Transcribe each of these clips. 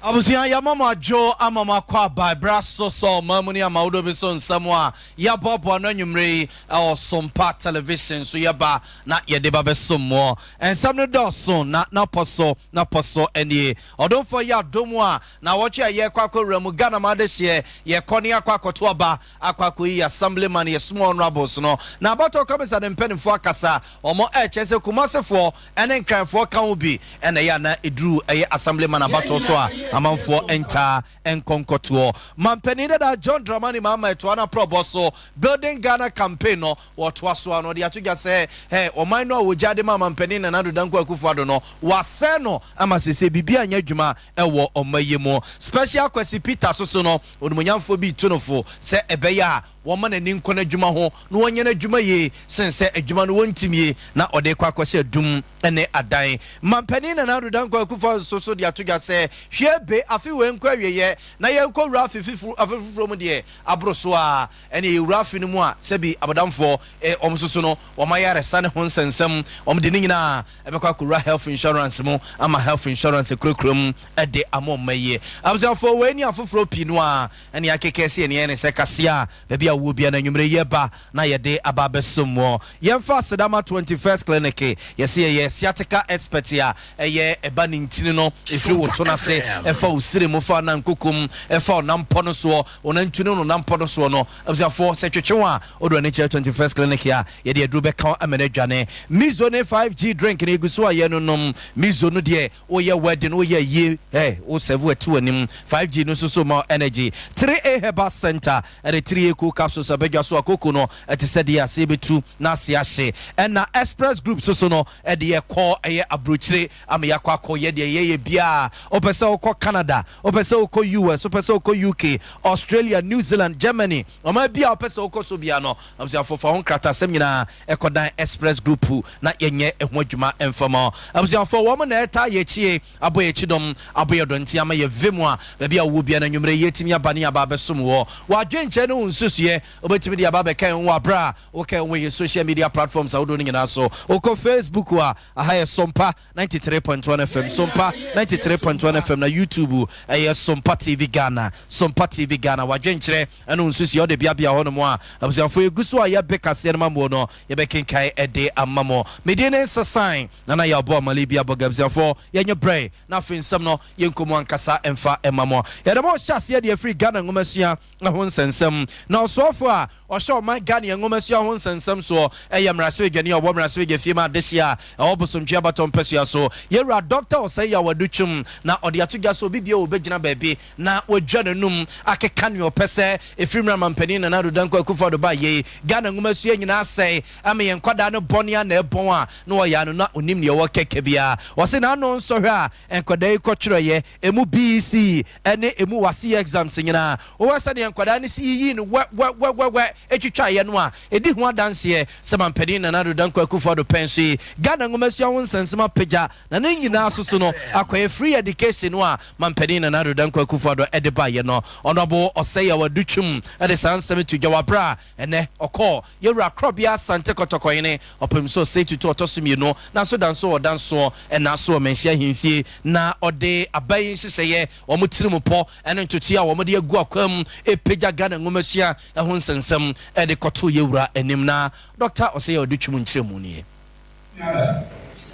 Abusua, yɛama mo adwo, ama mo akɔ aba ɛberɛ aso sɛ ɔman mu ne amawodoɔ bi so nsɛm a yɛaboaboa no anwummerɛ yi ɛwɔ Sompa Television so yɛba na yɛde ba bɛsom moɔ. Nsɛm no dɔɔso na napɔ so napɔ so nie. Ɔdomfoɔ yɛ adom a naawɔtwe a yɛrekɔ akɔwura mu Ghana ma adehyeɛ yɛkɔ ne akɔ akɔto aba akɔ akɔyi Assemblyman yɛ small honourables no na abatoɔ kɔmisa ne mpanimfoɔ akasa wɔn ɛrekyerɛ sɛ Kumasefoɔ ɛne Nkranfoɔ ka ho bi ɛna ɛyɛ ana ɛduru ɛyɛ Assemblyman abatoɔ so a amanfoɔ ntaa nkɔ nkɔtoɔ. Mampanin dada John Dramani Mahama ɛtoa no aprɔbɔ so Building Ghana campaign no wɔtoa so a na ɔde ato dwa sɛ ɛ ɔman no a wɔgya de ma mampanin Nana Addo Dankwa Akufo-Addo no wasɛe no ama sese biribi anyɛ adwuma ɛwɔ ɔma yi mu. Special Kwasi Peter soso no onimonyamfoɔ bi tu no fo sɛ ɛbɛyɛ a wɔma n'ani nkɔ n'adwuma ho na wɔnyɛ n'adwuma yie sen sɛ adwuma no wɔntim yie na ɔde kɔ akɔhyɛ dum ne adan. Mampanin Nana Addo Dankwa Akufo-Addo soso de ato dwa sɛ hwɛ be afe wei nkɔ awieɛ na yɛnkɔ wura afe foforɔ mu deɛ aboro so a ɛne yɛwura afe no mu a sɛbi abɔdamfoɔ wɔn soso no wɔn ayaresa ne ho nsɛnsɛm wɔn de ne nyinaa ɛbɛkɔ akɔwura health insurance mu ama health insurance kurakura mu ɛde ama ɔma yie. Abusuafoɔ, wei ne afoforɔ pii no a ɛne akeka sɛ yɛne yɛne sɛ kaseɛ a baabi a wowɔ bia no anwummerɛ yɛba na yɛde aba abɛsom wɔ. Yɛmfa Asedama 21st Clinic, yɛsɛ yɛyɛ sciatica expert a ɛyɛ ɛba ne ntini no ɛfiri wo to no ase ɛfa wo sire mu fa nankokom ɛfa ɔnampɔ no soɔ ɔnantu ne no nampɔ no soɔ no. Abusuafoɔ, sɛ twetwe wo a wode w'ani kyerɛ 21st Clinic a yɛde aduro bɛka ama no adwane. Mizo ne 5G drink no yɛgu so a yɛnonom. Mizo no deɛ woyɛ wedding woyɛ yie ɛ wo serve ɛte w'anim. 5G no nso so ma energy. 3A Herbal Center ɛde 3A cool capsules abɛdwa so a koko no ɛte sɛ deɛ ase bɛtu na ase ahye. Ɛna Express Group soso no ɛde yɛkɔ ɛyɛ aburokyire ama yɛakɔ akɔ yɛ deɛ yɛyɛ biara. Wopɛ sɛ wokɔ Canada, wopɛ sɛ wokɔ US, wopɛ sɛ wokɔ UK, Australia, New Zealand, Germany, ɔman bi a wopɛ sɛ wokɔ so bia no, abusuafoɔ, fa ho nkratasɛm nyinaa ɛkɔdan Express Group na yɛnyɛ ɛho adwuma mfama. Abusuafoɔ, wɔn na ɛta yɛkyie abɔ yɛkyi dɔm abɔ yɛ dɔnti ama yɛ ve mu a baabi a wowɔ bia no anwummerɛ yɛtumi aba ne aba abɛsom wɔ wadwenkyerɛ ne wo nsusuɛ wobɛtumi de aba bɛka ɛho wɔ aberɛ a wokɛ wɔ yɛ social media platforms ahodoɔ no nyinaa so. Wokɔ Facebook a, aha yɛ Sompa 93.1 FM, Sompa 93.1 FM, na YouTube ɛyɛ Sompa TV Ghana, Sompa TV Ghana. Wadwenkyerɛ ɛne wo nsusuɛ wode beabea hɔ nom a abusuafoɔ yɛgu so a yɛbe kaseɛ no ma mmoɔ no yɛbɛkenkae ɛde ama mo. Medin ne nsesan Nana yɛabɔ amale bi abɔ. Abusuafoɔ, yɛnyɛ brɛ na afei nsɛm no yɛnkɔmu ankasa ɛmfa ɛma mo. Yɛde ma ɔhyɛ aseɛ deɛ firi Ghana nwomasua ho nsɛnsɛm na ɔsoafoɔ a ɔhyɛ ɔman Ghana nwomasua ho nsɛnsɛm soɔ ɛyɛ mmarahyɛbadwani a ɔwɔ mmarahyɛbadwa fie ma adehye a ɛwɔ Bosomtwe abatɔ mpɛsua so, yɛwura Dr. Osei Adutwum, na ɔde ato dwa sɛ obi bia wɔbɛgyina baabi na wadwa n'anum akeka nea ɔpɛ sɛ ɛfiri mmerɛ mampanin Nana Addo Dankwa Akufo-Addo ba yei Ghana nwomasua nyinaa sɛe ama yɛn nkwadaa no bɔne a na ɛbɔn a na ɔyɛ ano na onim nea ɔwɔ kɛkɛ biara. Ɔse n'ano nsɔhwɛ a nkwadaa yi kɔtwerɛeɛ emu BEC ɛne emu WASSCE exams nyinaa wɔwɔ sɛdeɛ nkwadaa no si yiyi no wɛwɛwɛwɛ atwitwaeɛ no a ɛdi ho adanseɛ sɛ mampanin Nana Addo Dankwa Akufo-Addo pɛn so yi Ghana nwomasua ho nsɛnsɛm apagya na ne nyinaa soso no akɔyɛ free education no a mampanin Nana Addo Dankwa Akufo-Addo ɛde baeɛ no. Ɔnɔbo Osei Adutwum ɛde saa nsɛm to dwa wɔ a ɛnɛ ɔkɔɔ yɛwura Korɔbea Asante Kɔtɔkɔhene ɔpem so Osei Tutu ɔtɔ so mmienu nanso da nso ɔda nsoɔ ɛna so wɔ Manhyia ahemfie na ɔde aba yi nhyehyɛeɛ wɔn tirim pɔ ɛne ntotoeɛ a wɔn de agu akwan mu ɛpagya Ghana nwomasua ɛho nsɛnsɛm ɛde kɔto yɛwura anim na Dr. Osei Adutwum nkyerɛmu nie.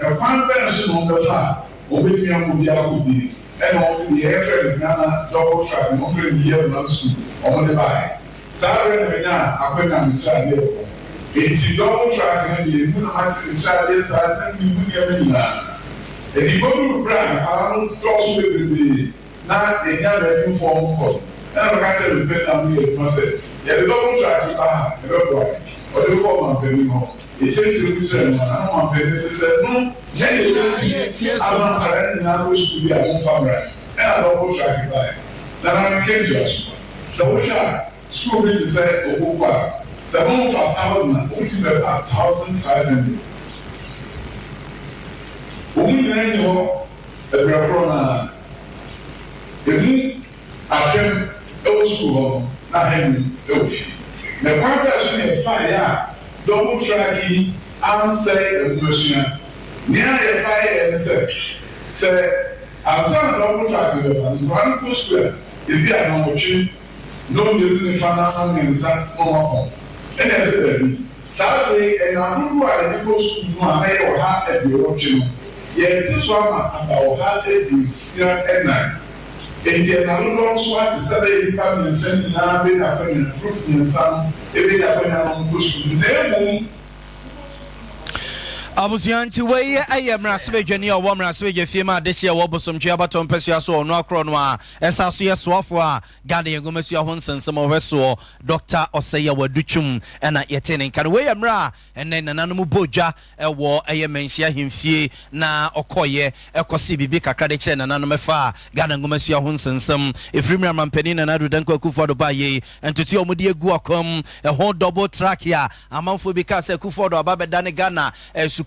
Ɛkwan bɛn so na wɔbɛfa a wɔbɛtumi akɔ bi akɔ bi ɛna wɔn de deɛ yɛfrɛ no Ghana double track na wɔfrɛ no Year One School wɔn de baeɛ. Saa berɛ na menya akɔnya mekyerɛ adeɛ wɔ hɔ, nti double track no deɛ emu na mate mekyerɛ adeɛ saa na mehu nneɛma nyinaa. Eti koduru berɛ a nkwadaa no dɔɔso bebrebee na yɛnya baabi mfoɔ ho kɔ no, ɛna meka kyerɛ me mpɛn na meyɛ adwuma sɛ yɛde double track yi ba ha, ɛbɛboa yɛn. Ɔde kɔ ɔmampanin hɔ, yɛkyerɛkyerɛ mu kyerɛ no a na ɔmampanin sɛ sɛ no ɛna ɛbɛtumi ama nkwadaa no nyinaa kɔ sukuu bi a momfa mmra. Ɛna double track baeɛ na na meka ntua so sɛ wohwɛ a. Sukuu bi te sɛ Opoku a, sɛ momfa 1,000 a, wotumi bɛfa 1,500. Wɔn nyinaa nni hɔ ɛberɛ korɔ no ara. Emu 1000 wɔ sukuu hɔ no na 500 wɔ fie. Na kwan bɛn so na yɛfaeɛ a double track yi ansɛe nwomasua? Nea yɛfa yɛeɛ ne sɛ, sɛ ansa na double track no bɛba no, nkwadaa no kɔ sukuu a, ebi a nnɔnwɔtwe, nnɔnmienu ne fa anaa nnɔnmiɛnsa na wɔapɔn. Ɛnna ɛsɛ daabi. Saa bere yi, nna dodoɔ a yɛde kɔ sukuu no a na ɛyɛ 180 no, yɛrete so ama aba 164. Enti nna dodoɔ nso ate sɛ ɛbɛyɛ nnipa mmiɛnsa nyinaa bɛnya akwanya, group mmiɛnsa no bɛnya akwanya na wɔkɔ sukuu no, na mmom Abusua nti wei yɛ mmarahyɛbadwani a ɔwɔ mmarahyɛbadwafie ma adehyeɛ wɔ Bosomtwe abatoɔ mpasua so ɔno akorɔ no a ɛsan so yɛ soafoɔ a Ghana yɛ nwomasua ho nsɛnsɛm ɔhwɛ soɔ Dɔkta Osei Adutwum ɛna yɛtee ne nka no. Wei yɛ mmerɛ a ɛnɛ nananom bɔ dwa wɔ ɛyɛ Manhyia ahemfie na ɔkɔeɛ kɔsee biribi kakra de kyerɛɛ nananom ɛfa Ghana nwomasua ho nsɛnsɛm. Ɛfiri mmerɛ a Mampanin Nana Addo Dankwa Akufo-Addo baeɛ yi, ntotoeɛ a wɔde agu akwam, ɛho double track a amanfoɔ bi kaa sɛ Akufo-Addo aba abɛdane Ghana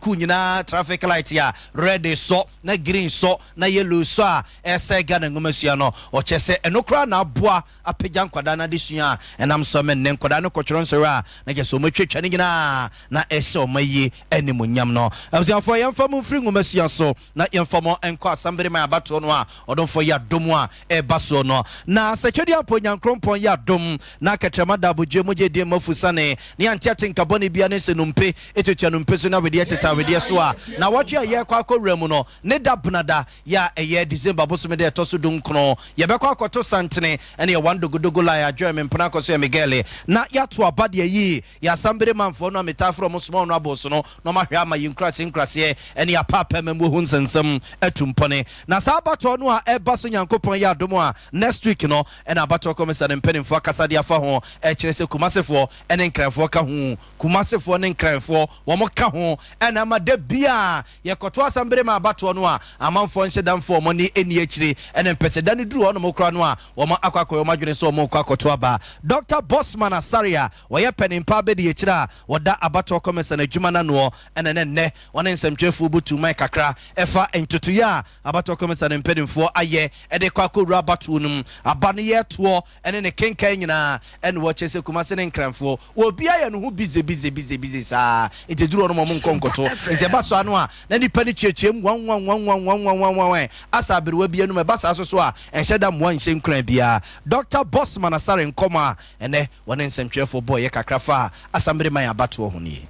sukuu nyinaa traffic light a red sɔ na green sɔ na yellow sɔ a ɛresɛe Ghana nwomasua no, ɔkyerɛ sɛ ɛno koraa na aboa apagya nkwadaa no adesua a ɛnam so ama nnɛ nkwadaa no kɔtwerɛ nsɔhwɛ a na kyerɛ sɛ wɔatwatwa ne nyinaa na ɛhyɛ wɔn ayie animuonyam no. Abusuafoɔ, yɛmfa mo mfiri nwomasua so na yɛmfa mo nkɔ Asambere-man abatoɔ no a ɔdomfoɔ yɛ adom a ɛreba soɔ no. Na sɛ Tweduampɔ Nyankrompɔn yɛ adom na kɛtrɛma da abodwoɛ mogya ɛdi mma fu sane ne yɛante atenka bɔne biara ne sɛ nnompe tuatua nnompe so ne awedeɛ teta awedeɛ so a, nawɔtwe a yɛrekɔ akɔwura mu no ne da benada Yɛ a ɛyɛ December bosome da ɛtɔ so dunkron, yɛbɛkɔ akɔto santene ɛne yɛ one dogodogo line adjoin me mpena akɔso yɛ me gɛle na yɛato aba de ayi yɛ asambere manfoɔ no a metaa frɛ wɔn small honourables no na wɔahwɛ ama yɛ nkuraseɛ nkuraseɛ ɛne yɛ apaapa amammuo ho nsɛnsɛm atu mpɔne. Na saa abatoɔ no a ɛreba so Nyankopɔn yɛ adom a next week no ɛna abatoɔ kɔmisa ne mpanimfoɔ akasa de afa ho ɛkyerɛ sɛ Kumasefoɔ ɛne Nkranfoɔ ka ho Kumasefoɔ ne Nkranfoɔ wɔn ka ho ɛna ama da biara Yɛkɔto asɛm bere ma abatoɔ no a, amanfoɔ nhyɛ da mfa wɔn ani nni akyire, ɛna mpɛ sɛ da no duru hɔnom koraa no a, wɔn akɔ akɔyɛ wɔn adwene sɛ wɔrekɔ akɔto aba. Dɔkta Bosman Asare a ɔyɛ panin pa abadiakyire a ɔda abatoɔ kɔmisa no adwuma no anoɔ ɛna na nnɛ ɔne nsɛmtwerɛfoɔ butu man kakra ɛfa ntotoeɛ a abatoɔ kɔmisa no mpanimfoɔ ayɛ de rekɔ akɔwura abatoɔ no mu, aba no yɛretoɔ ɛne ne kenkan nyinaa ɛna wɔkyerɛ sɛ Kumase ne Nkranfoɔ obiara yɛ ne ho busy busy busy busy saa nti ɛduru hɔ nom ɔmo nkɔ nkɔto nti ɛba saa no a na nipa no tuatua mu wanwanwanwanwanwanwanwan asa aberewa bi anum ɛba saa so so a ɛnhyɛ da mmoa nhyɛ nkuran biara Doctor Bossman Asare nkɔmɔ a ɛnɛ wɔne nsɛmtwerɛfoɔ bɔɔyɛ kakra faa Asambere man abatoɔ ho nie.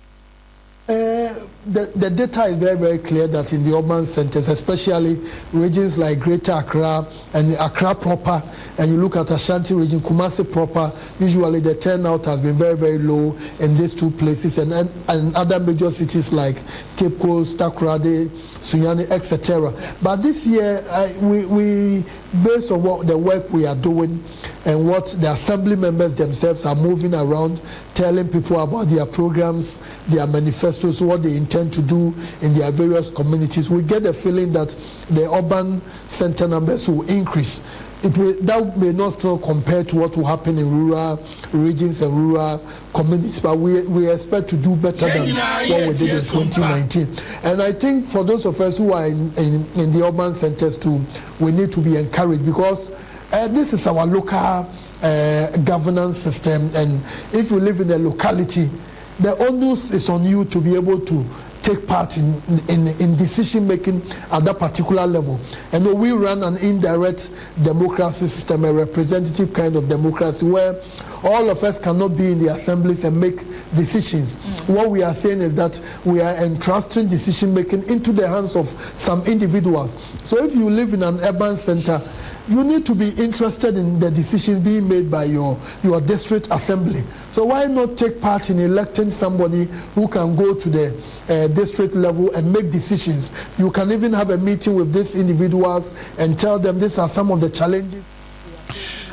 Uh, the, the data is very, very clear that in the urban centers, especially regions like Greater Accra and Accra proper, and you look at Ashanti region, Kumasi proper, usually the turnout has been very, very low in these two places and, and, and other major cities like Cape Coast, Takoradi, Sunyani, etc. But this year, uh, we, we, based on what the work we are doing and what the assembly members themselves are moving around, telling people about their programs, their manifestos, what they intend to do in their various communities, we get the feeling that the urban center numbers will increase. It may, that may not still compare to what will happen in rural regions and rural communities, but we expect to do better than what we did in 2019. And I think for those of us who are in the urban centers too, we need to be encouraged because this is our local governance system, and if you live in a locality, the onus is on you to be able to take part in decision making at that particular level. And we run an indirect democracy system, a representative kind of democracy where all of us cannot be in the assemblies and make decisions. What we are saying is that we are entrusting decision making into the hands of some individuals. So if you live in an urban center, you need to be interested in the decisions being made by your district assembly. So why not take part in electing somebody who can go to the district level and make decisions? You can even have a meeting with these individuals and tell them these are some of the challenges.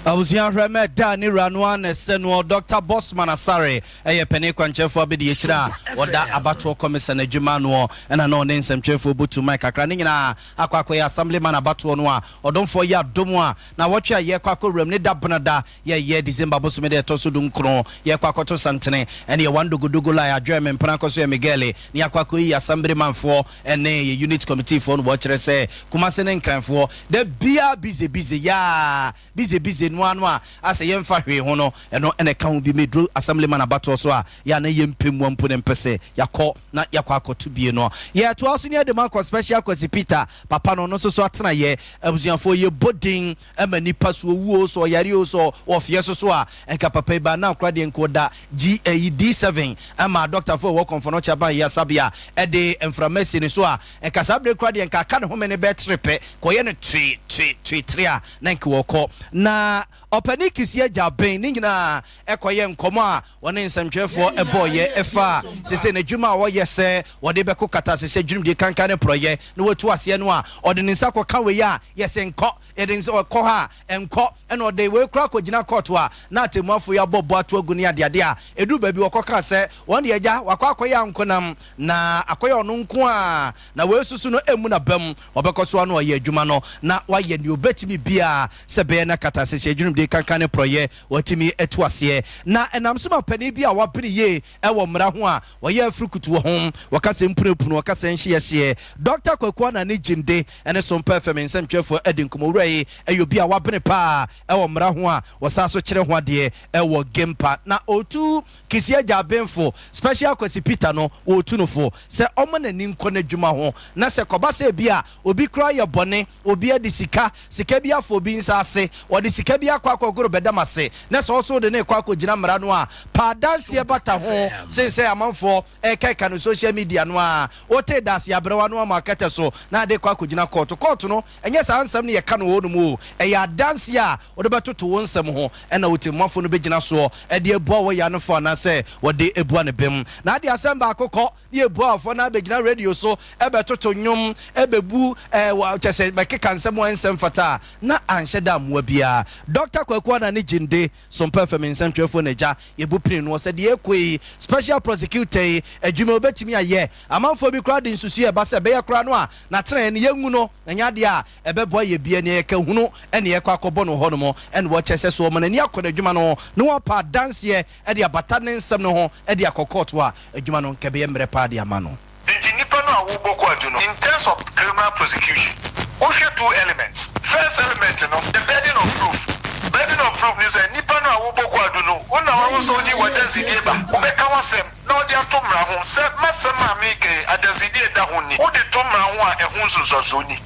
Abusua, hwɛ mɛ da ne wura no a na ɛsɛ no. Dr Bosman Asare ɛyɛ panin kwankyerɛfoɔ abɛdi akyire a wɔda abatoɔ kɔmisa n'adwuma noɔ, ɛna na ɔne nsɛmtwerɛfoɔ butu mic kakra ne nyinaa akɔ akɔyɛ assemblyman abatoɔ no a ɔdomfoɔ yɛ adom a na wɔtwe a yɛkɔ akɔ wuram ne da benada yɛyɛ December bosome de ɛtɔ so 19, yɛkɔ akɔto santene ɛne yɛ one dogodogo line adwoɛ me mpena kɔ so yɛ Miguel ne yɛakɔ akɔyi assemblymanfoɔ ɛne yɛ unit committee foɔ no. Wɔkyerɛ sɛ Kumase ne Nkranfoɔ da bia busy busy yaa busy busy no ano a asɛ yɛmfa hwee ho no, ɛno ɛna ɛka ho bi. Meduru assemblyman abatoɔ so a yɛ na yɛmpɛ mu mpo ne mpɛ sɛ yɛakɔ na yɛakɔ akɔto bie no. Yɛtoa so ne yɛde mu akɔ Special Kwasi Peter papa no, ɔno nso so atena yɛ. Abusuafoɔ, yɛbɔ din ma nipa so owuo so ɔyare o so ɔfeɛ so a ɛnka papa yi ba na akora deɛ nko da G ɛyi D7 ɛma dɔktafoɔ a ɛwɔ Kɔmfɔ Anokye aban yi asabea ɛde mframa si ne so a ɛnka saa bere kora deɛ nka aka ne home ne bɛɛ pɛ kɔyɛ no twe twe twe tre a na nka wɔkɔ. Na ɔpani Kissi Agyebeng ne nyinaa ɛkɔyɛ nkɔmɔ a wɔne nsɛmtwerɛfoɔ ɛbɔɔyɛ ɛfa sese n'adwuma a wɔyɛ sɛ wɔde bɛkɔ kata sese dwumdie kankan ne porɔyɛ na wɔatu aseɛ no a ɔde ne nsa kɔka wei a yɛsɛ nkɔ, yɛde nsa ɔkɔ hɔ a nkɔ, ɛna ɔde wei kora akɔgyina kɔɔto a na atemmuafo yi abɔ bɔ ato agu ne adeade a ɛduru baabi wɔkɔka sɛ wɔn deɛ agya wakɔ akɔyɛ ankonam na akɔyɛ ɔno nko a na wei soso no emu na bɛm ɔbɛkɔ so ano ɔyɛ adwuma no na wayɛ nea obɛtumi biara sɛ bɛyɛ na kata sɛ dwumdie kankan ne porɔyɛ wɔatumi atu aseɛ. Na ɛnam so ma panin bi a wabene yie ɛwɔ mmara ho a wɔyɛ afiri kutu wɔ ho, wɔka sɛ mpunapunu, wɔka sɛ nhyeɛhyeɛ, Dr Kwaku Anane Gyinde ɛne Sompa FM nsɛmtwerɛfoɔ adi nkɔmmɔ. Wura yi ɛyɛ obi a wabene paa ɛwɔ mmara ho a wɔsan so kyerɛ ho adeɛ ɛwɔ Gempa, na ɔtu Kissi Agyebengfo, Special Kwasi Peter no, wɔtu no fo sɛ ɔmo n'ani nkɔ n'adwuma ho, na sɛ kɔba sɛ bi a obi kora yɛ bɔne, obi adi sika bi afɔ obi nsa ase, wɔde sika bi akɔ akɔgoro bɛdam ase, na sɛ ɔso de ne kɔ akɔgyina mmara no a pa adanseɛ bata ho sen sɛ amanfoɔ ɛkɛka no social media no a wote daase abrɛwa no ama akɛtɛ so na ade kɔ akɔgyina kɔɔto no. Ɛnyɛ saa nsɛm no yɛka no wɔ no mu o, ɛyɛ adanseɛ a wode bɛtoto wo nsɛm ho ɛna wotimmɔfo no bɛgyina soɔ ɛde abua wɔ yɛ anofo anaasɛ wɔde ebua ne bem. Na ade asɛm baako kɔ ne yɛbua afɔ na abɛgyina radio so ɛbɛtoto nnwom ɛbɛbu ɛɛ kyɛ sɛ bɛkeka nsɛm wɔ nsɛm fata a na anhyɛ da mmoa biara. Dr Kwaku Anane Gyinde, Sompa FM nsɛmtwerɛfoɔ n'agya yɛbu pini no sɛ deɛ ɛkɔ yi, special prosecutor yi adwuma obɛtumi ayɛ. Amanfoɔ bi koraa de nsusu ɛba sɛ ɛbɛyɛ koraa no a n'atena no yɛngu no ɛnyɛ adeɛ a ɛbɛboa yɛ bia ne yɛka hunu ɛne yɛkɔ akɔbɔ no hɔ nom. Ɛne wɔkyɛ sɛ so ɔma n'ani akɔ n'adwuma no na wɔapa adanseɛ ɛde abata ne nsɛm no ho ɛde akɔ kɔɔto a adwuma no nkɛbɛyɛ mmerɛ paa de ama no. Nti nipa no a wobɔ kɔ no, in terms of criminal prosecution, wohwɛ two elements. First element no, the burden of proof. Burden of proof ni sɛ nipa no a wobɔ kɔ adu no, wo na wɔn nso wode w'adansidie ba, wobɛka w'asɛm na wɔde ato mmara ho sɛ m'asɛm a meke adansidie da ho ni. Wode to mmara ho a ɛho nsonsansoɔ ni.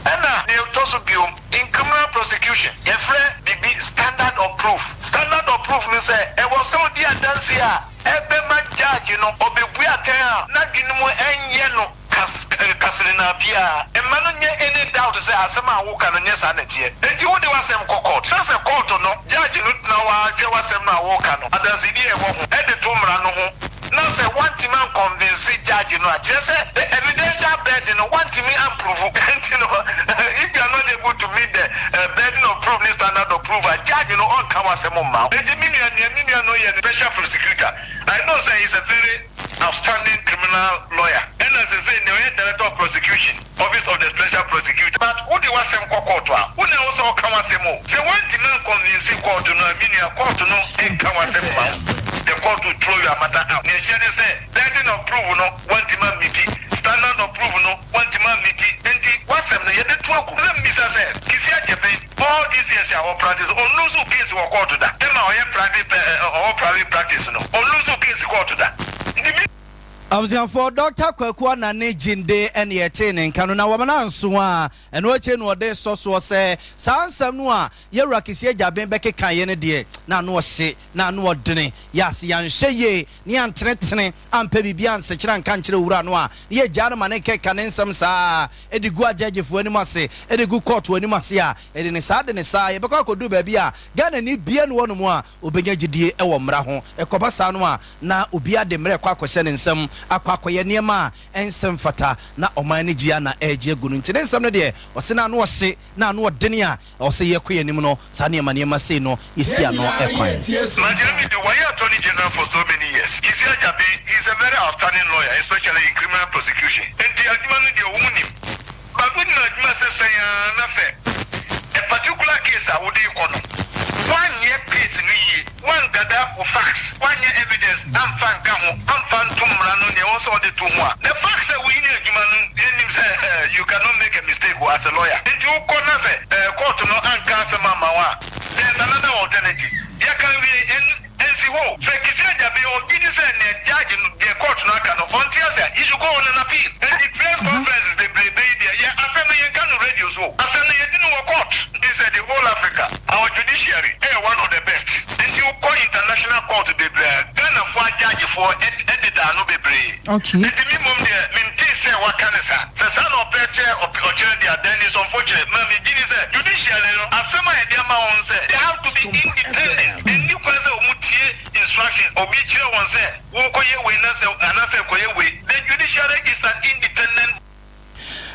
Ɛna nea ɛtɔ so biom, in criminal prosecution, yɛfrɛ bibi standard of proof. Standard of proof no sɛ ɛwɔ sɛ wodi adansi a ɛbɛma judge no ɔbɛbue atɛn a n'adwene mu ɛnyɛ no kasere na biara mma no nyɛ any doubt sɛ asɛm a woka no nyɛ saa nɛteɛ. Enti wode w'asɛm kɔ court sɛ court no judge no tena hɔ ahwɛ w'asɛm no a woka no, adansidie a ɛwɔ ho ɛde to mmara no ho, na sɛ wantumi anconvince judge no a, kyerɛ sɛ the evidential burden no wantumi amprove. Nti no, if you are not able to meet the burden of proof ne standard of proof a, judge no ɔnka w'asɛm mma wo. Enti me nua, nea me nua no yɛ no, special prosecutor, I know say he's a very outstanding criminal lawyer, ɛna sɛ nea ɔyɛ Director of Prosecution, Office of the Special Prosecutor, but wode w'asɛm kɔ court a, wo na ɛwɔ sɛ ɔka w'asɛm o. Sɛ woantumi anconvince court no a, me nua, court no nka w'asɛm ma wo. The court will throw your matter out. Nea ɛkyerɛ ne sɛ burden of proof no woantumi ammeet, standard of proof no woantumi ammeet, nti w'asɛm no yɛde to agu. Sɛ mbisa sɛ Kissi Agyebeng, all these years a ɔpractice, ɔnlose case wɔ court da? Ɛma ɔyɛ private, ɔwɔ private practice no, ɔnlose case court da. Nti mi Abusuafoɔ, Dr Kwaku Anane Gyinde ɛne yɛtee ne nka no na wɔn nso a ɛno akyi no ɔde sɔ soɔ sɛ saa nsɛm no a yɛwura Kissi Agyebeng bɛkeka yɛ no deɛ, na ano ɔhye na ano ɔdene yɛ ase. Yɛanhwɛ yie ne yɛantenetene ampɛ biribi ansekyerɛ anka nkyerɛ owura no a ne yɛgyaa no ma ne kɛka ne nsɛm saa ɛde gu agyagyefoɔ anim ase, ɛde gu kɔɔto anim ase a ɛde ne saa de ne saa yɛbɛkɔ akɔduru baabi a Ghana ni bia no wɔ no mu a obɛnya gyidie ɛwɔ mmara ho. Ɛkɔba saa no a na obiara de mmerɛ kɔ akɔhyɛ ne nsɛm. akɔ akɔyɛ nneɛma a ɛnsɛ mfata na ɔman no gye a na ɛregye agu no. Nti ne nsɛm no deɛ, ɔse na ano ɔhye na ano ɔdene a ɛwɔ sɛ yɛkɔ yɛn anim no, saa nneɛma nneɛma sei no yɛsi ano kwan. Martin Amidu, wayɛ Attorney General for so many years. Kissi Agyabeng, he is a very outstanding lawyer, especially in criminal prosecution. Enti adwuma no deɛ wɔn nim. But wonim adwuma sɛ sɛn ara na sɛ a particular case a wode rekɔ no, woanyɛ case no yie, woangada wo facts, woanyɛ evidence amfa anka ho, amfa anto mmara no nea ɛwɔ sɛ wode to ho a, the fact sɛ woyini adwuma no yɛnim sɛ you cannot make a mistake as a lawyer. Nti wokɔ na sɛ court no anka asɛm amma wo a, there's another alternative. Yɛka wie ɛn. Ɛnsi hɔ o. Sɛ Kissi Agyabeng ɔgye di sɛ nea judge no, deɛ court no aka no, ɔnte ase a, he should go on an appeal. Enti press conferences bebrebe yi deɛ, yɛ asɛm no yɛnka no radio so o. Asɛm no yɛdi no wɔ court. Nti sɛ the whole Africa, our judiciary ɛyɛ one of the best. Nti wokɔ international court bebree a, Ghanafoɔ ajudgefoɔ ɛdeda ano bebree. Nti me mmom deɛ, mentee sɛ waka no saa. Sɛ saa na ɔpɛ kyɛ ɔkyerɛ deɛ a, then it's unfortunate. Ma megye di sɛ judiciary no, asɛm a yɛde ama wɔn sɛ they have to be independent. Ɛnni kwan sɛ wɔn tie instructions, obi kyerɛ wɔn sɛ worekɔyɛ wei na sɛ anaasɛ kɔyɛ wei. The judiciary is an independent.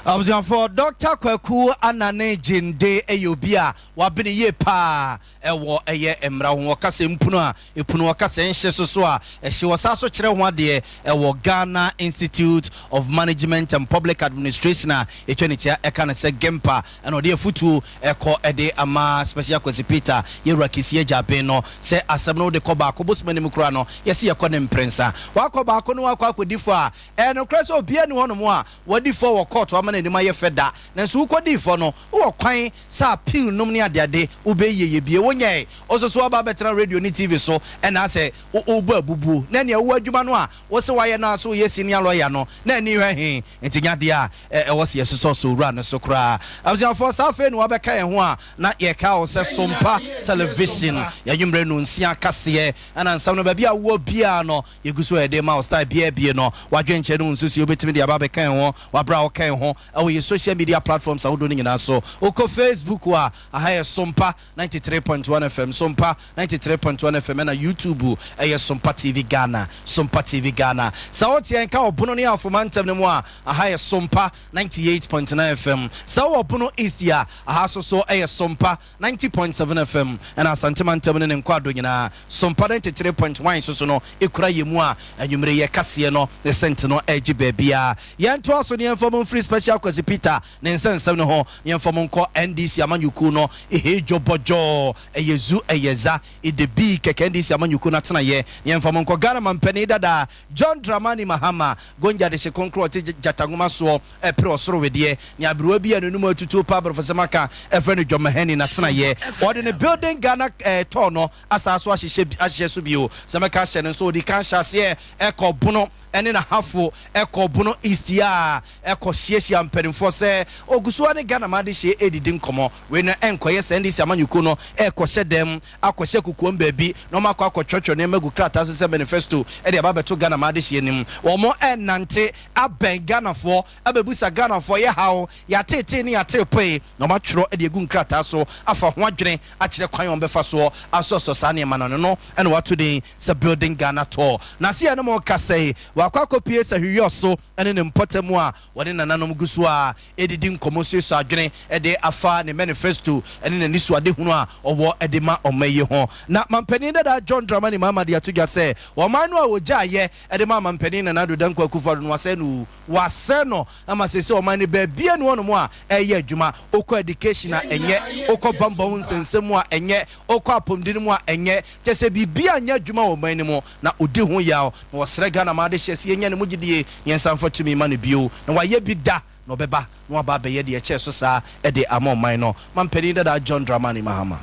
Abusuafoɔ, Dɔkta Kwaku Anane Gyende yɛ obi a wabene yie paa wɔ ɛyɛ mmara ho. Ɔka sɛ mpunu a ɛpunu, ɔka sɛ nhye so so a ɛhye. Ɔsan so kyerɛ ho adeɛ wɔ Ghana Institute of Management and Public Administration a ɛtwa ne tia ɛka no sɛ GIMPA. Ɛna ɔde afutuo ɛkɔ de ama Special Kwasi Peter, Yɛwura Kissi Agyabeng no sɛ asɛm no wode kɔ baako bosom anim koraa no yɛse yɛkɔ ne mprɛnsa. Wakɔ baako no wakɔ akɔdi fɔ a, ɛyɛ nokorɛ sɛ obiara nni hɔnom a wadi fɔ wɔ kɔɔto ama n'anim ayɛ fɛ da. Nanso wokɔdii fɔ no, wowɔ kwan sɛ appeal nom ne adeade wobɛyie yɛ bie. Wonyɛe, wo nso so woaba abɛtena radio ne TV so ɛna asɛ wobɔ abubuo. Na ɛneɛ wowɔ adwuma no a wose woayɛ no a so woyɛ senior lawyer no na ani hwɛ he? Nti nyɛ adeɛ a ɛwɔ sɛ yɛsosɔ sɔ owura no so koraa. Abusuafoɔ, saa afei na woabɛka yɛn ho a, na yɛka wo sɛ Sompa Television, yɛn anwummerɛ nnɔnsia kaseɛ ɛna nsɛm no baabi a wowɔ biara no yɛgu so a yɛde rema wo. Style biara abie no, w'adwenkyerɛ ne wo nsusuiɛ wobɛtumi de aba abɛka yɛn ho wɔ aberɛ a woka yɛn ho wɔ yɛn social media platforms ahodoɔ no nyinaa so. Wokɔ Facebook a, aha yɛ Sompa 93.1 FM, Sompa 93.1 FM ɛna YouTube ɛyɛ Sompa TV Ghana, Sompa TV Ghana. Sɛ wote yɛn nka wɔ Bono ne Afoma ntam no mu a, aha yɛ Sompa 98.9 FM. Sɛ wowɔ Bono East a, aha so so ɛyɛ Sompa 90.7 FM. Ɛna Asante mantam ne ne nkwaado nyinaa, Sompa 93.1 so so no ekura yɛn mu a anwummere yɛ kaseɛ no ne sɛnte no ɛregye baabiara. Yɛntoa so ne yɛmfa mu mfiri Special Kwasi Peter ne nsɛnsɛm no ho na yɛmfa mo nkɔ NDC amanyɔkuo no ehee dwɔbɔdwɔɔ ɛyɛ zu ɛyɛ za ede bii kɛkɛ NDC amanyɔkuo no atenaeɛ na yɛmfa mo nkɔ Ghana mampanin dada John Dramani Mahama Gonja dehye kronkron ɔte gyata nwoma soɔ ɛpere ɔsoro wedeɛ ne aberewa bi a n'anum atutuo paa aborɔfosɛm aka ɛfrɛ no John Mahani n'atenaeɛ ɔde ne Building Ghana eh, tɔɔ no asaa so ahyehyɛ ahyehyɛ so bio sɛ mɛka ahyɛ no nso ɔdi kan hyɛ aseɛ ɛkɔ bono ɛne n'ahafo ɛkɔ Bono East yi a ɛkɔ hyiahyia mpaninfoɔ sɛ ɔgu so ara ne Ghana man adehyeɛ ɛredidi nkɔmmɔ. Wei no ɛnkɔyɛ sɛ NDC amanyɔkuo no ɛrekɔhyɛ dɛm akɔhyɛ kokoam baabi na wɔn akɔ akɔtwerɛtwerɛ nneɛma agu krataa so sɛ manifesto de aba abɛto Ghana man adehyeɛ anim. Wɔn ɛrenante abɛn Ghanafoɔ abɛbusa Ghanafoɔ yɛ haw, yɛateetee ne yɛateepoe na wɔn atwerɛ de agu nkrataa so afa ho adwene akyerɛ kwan a wɔbɛfa soɔ asɔsɔ saa nneɛma no ano no na wɔato din sɛ Building Ghana Tour. Na se yɛne mo rekasa yi, wakɔ akɔpue Sahwiwiɔ so ne ne mpɔtam a wɔne nananom gu so ara redidi nkɔmmɔ suasua adwene de afa ne manifesto ne n'anisoadehunu a ɔwɔ de ma ɔman yi ho. Na Mampanin dada John Dramani Mahama de ato dwa sɛ ɔman no a wɔgyaeɛ de maa Mampanin Nana Addo Dankwa Akufo-Addo no wɔasɛe no o, wɔasɛe no ama seesei ɔman no baabiara nni hɔnom a ɛreyɛ adwuma. Wokɔ education a ɛnyɛ, wokɔ bammɔ ho nsɛnsɛm mu a ɛnyɛ, wokɔ apɔmuden mu a ɛnyɛ, kyerɛ sɛ biribiara nyɛ adwuma wɔ ɔman no mu na ɔdi ho yaw na ɔsrɛ Ghana ma adehyeɛ sɛ yɛnya ne mu gyidie na yɛnsan mfa tumi mma no bio na wayɛ bi da na ɔbɛba na waba abɛyɛ deɛ ɛkyɛɛ so saa de ama ɔman no. Mampanin dada John Dramani Mahama.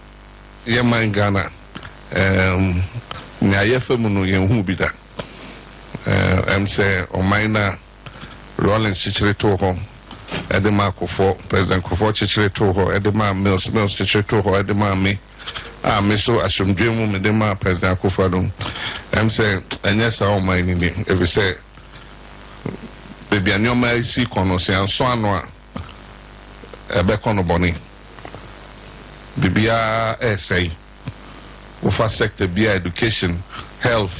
Yɛn man Ghana ehm nea yɛfa mu no yɛnhuu bi da ehm sɛ ɔman no a Rawlings kyekyere too hɔ de maa Kufuor, President Kufuor kyekyere too hɔ de maa Mills, Mills kyekyere too hɔ de maa me a me so asomdwoe mu mede maa President Akufo-Addo. Ɛm sɛ ɛnyɛ saa ɔman no ni, efisɛ baabi a nneɛma resi kɔ no, sɛ yɛansɔ ano a, ɛbɛkɔ no bɔne. Biribiara resɛe. Wofa sector biara, education, health,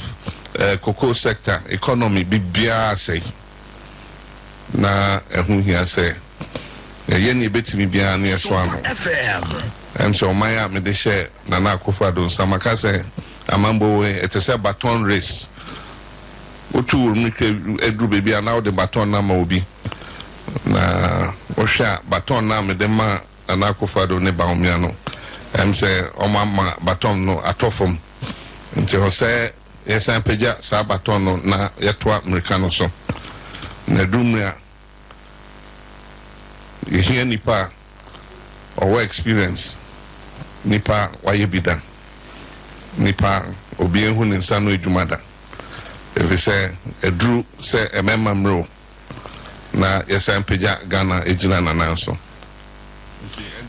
Cocoa sector, economy, biribiara asɛe. Na ɛho hia sɛ yɛyɛ nea yɛbɛtumi biara na yɛsɔ ano. Ɛm sɛ ɔman a mede hyɛ Nana Akufo-Addo nsa, maka sɛ amambo wei ɛte sɛ baton race. Wotu wo mmirika aduru baabi a na wode baton no ama obi. Na wohwɛ a baton no a mede ma Nana Akufo-Addo ne Bawumia no, ɛm sɛ wɔama baton no atɔ fam. Nti ɛwɔ sɛ yɛsan pagya saa baton no na yɛtoa mmirika no so. Na ɛduru mmere a yɛhia nipa a ɔwɔ experience, nipa a wayɛ bi da, nipa a obi ahu ne nsa ano adwuma da. Efisɛ aduru sɛ ɛmɛma mmere o, na yɛsan pagya Ghana gyina n'anan so.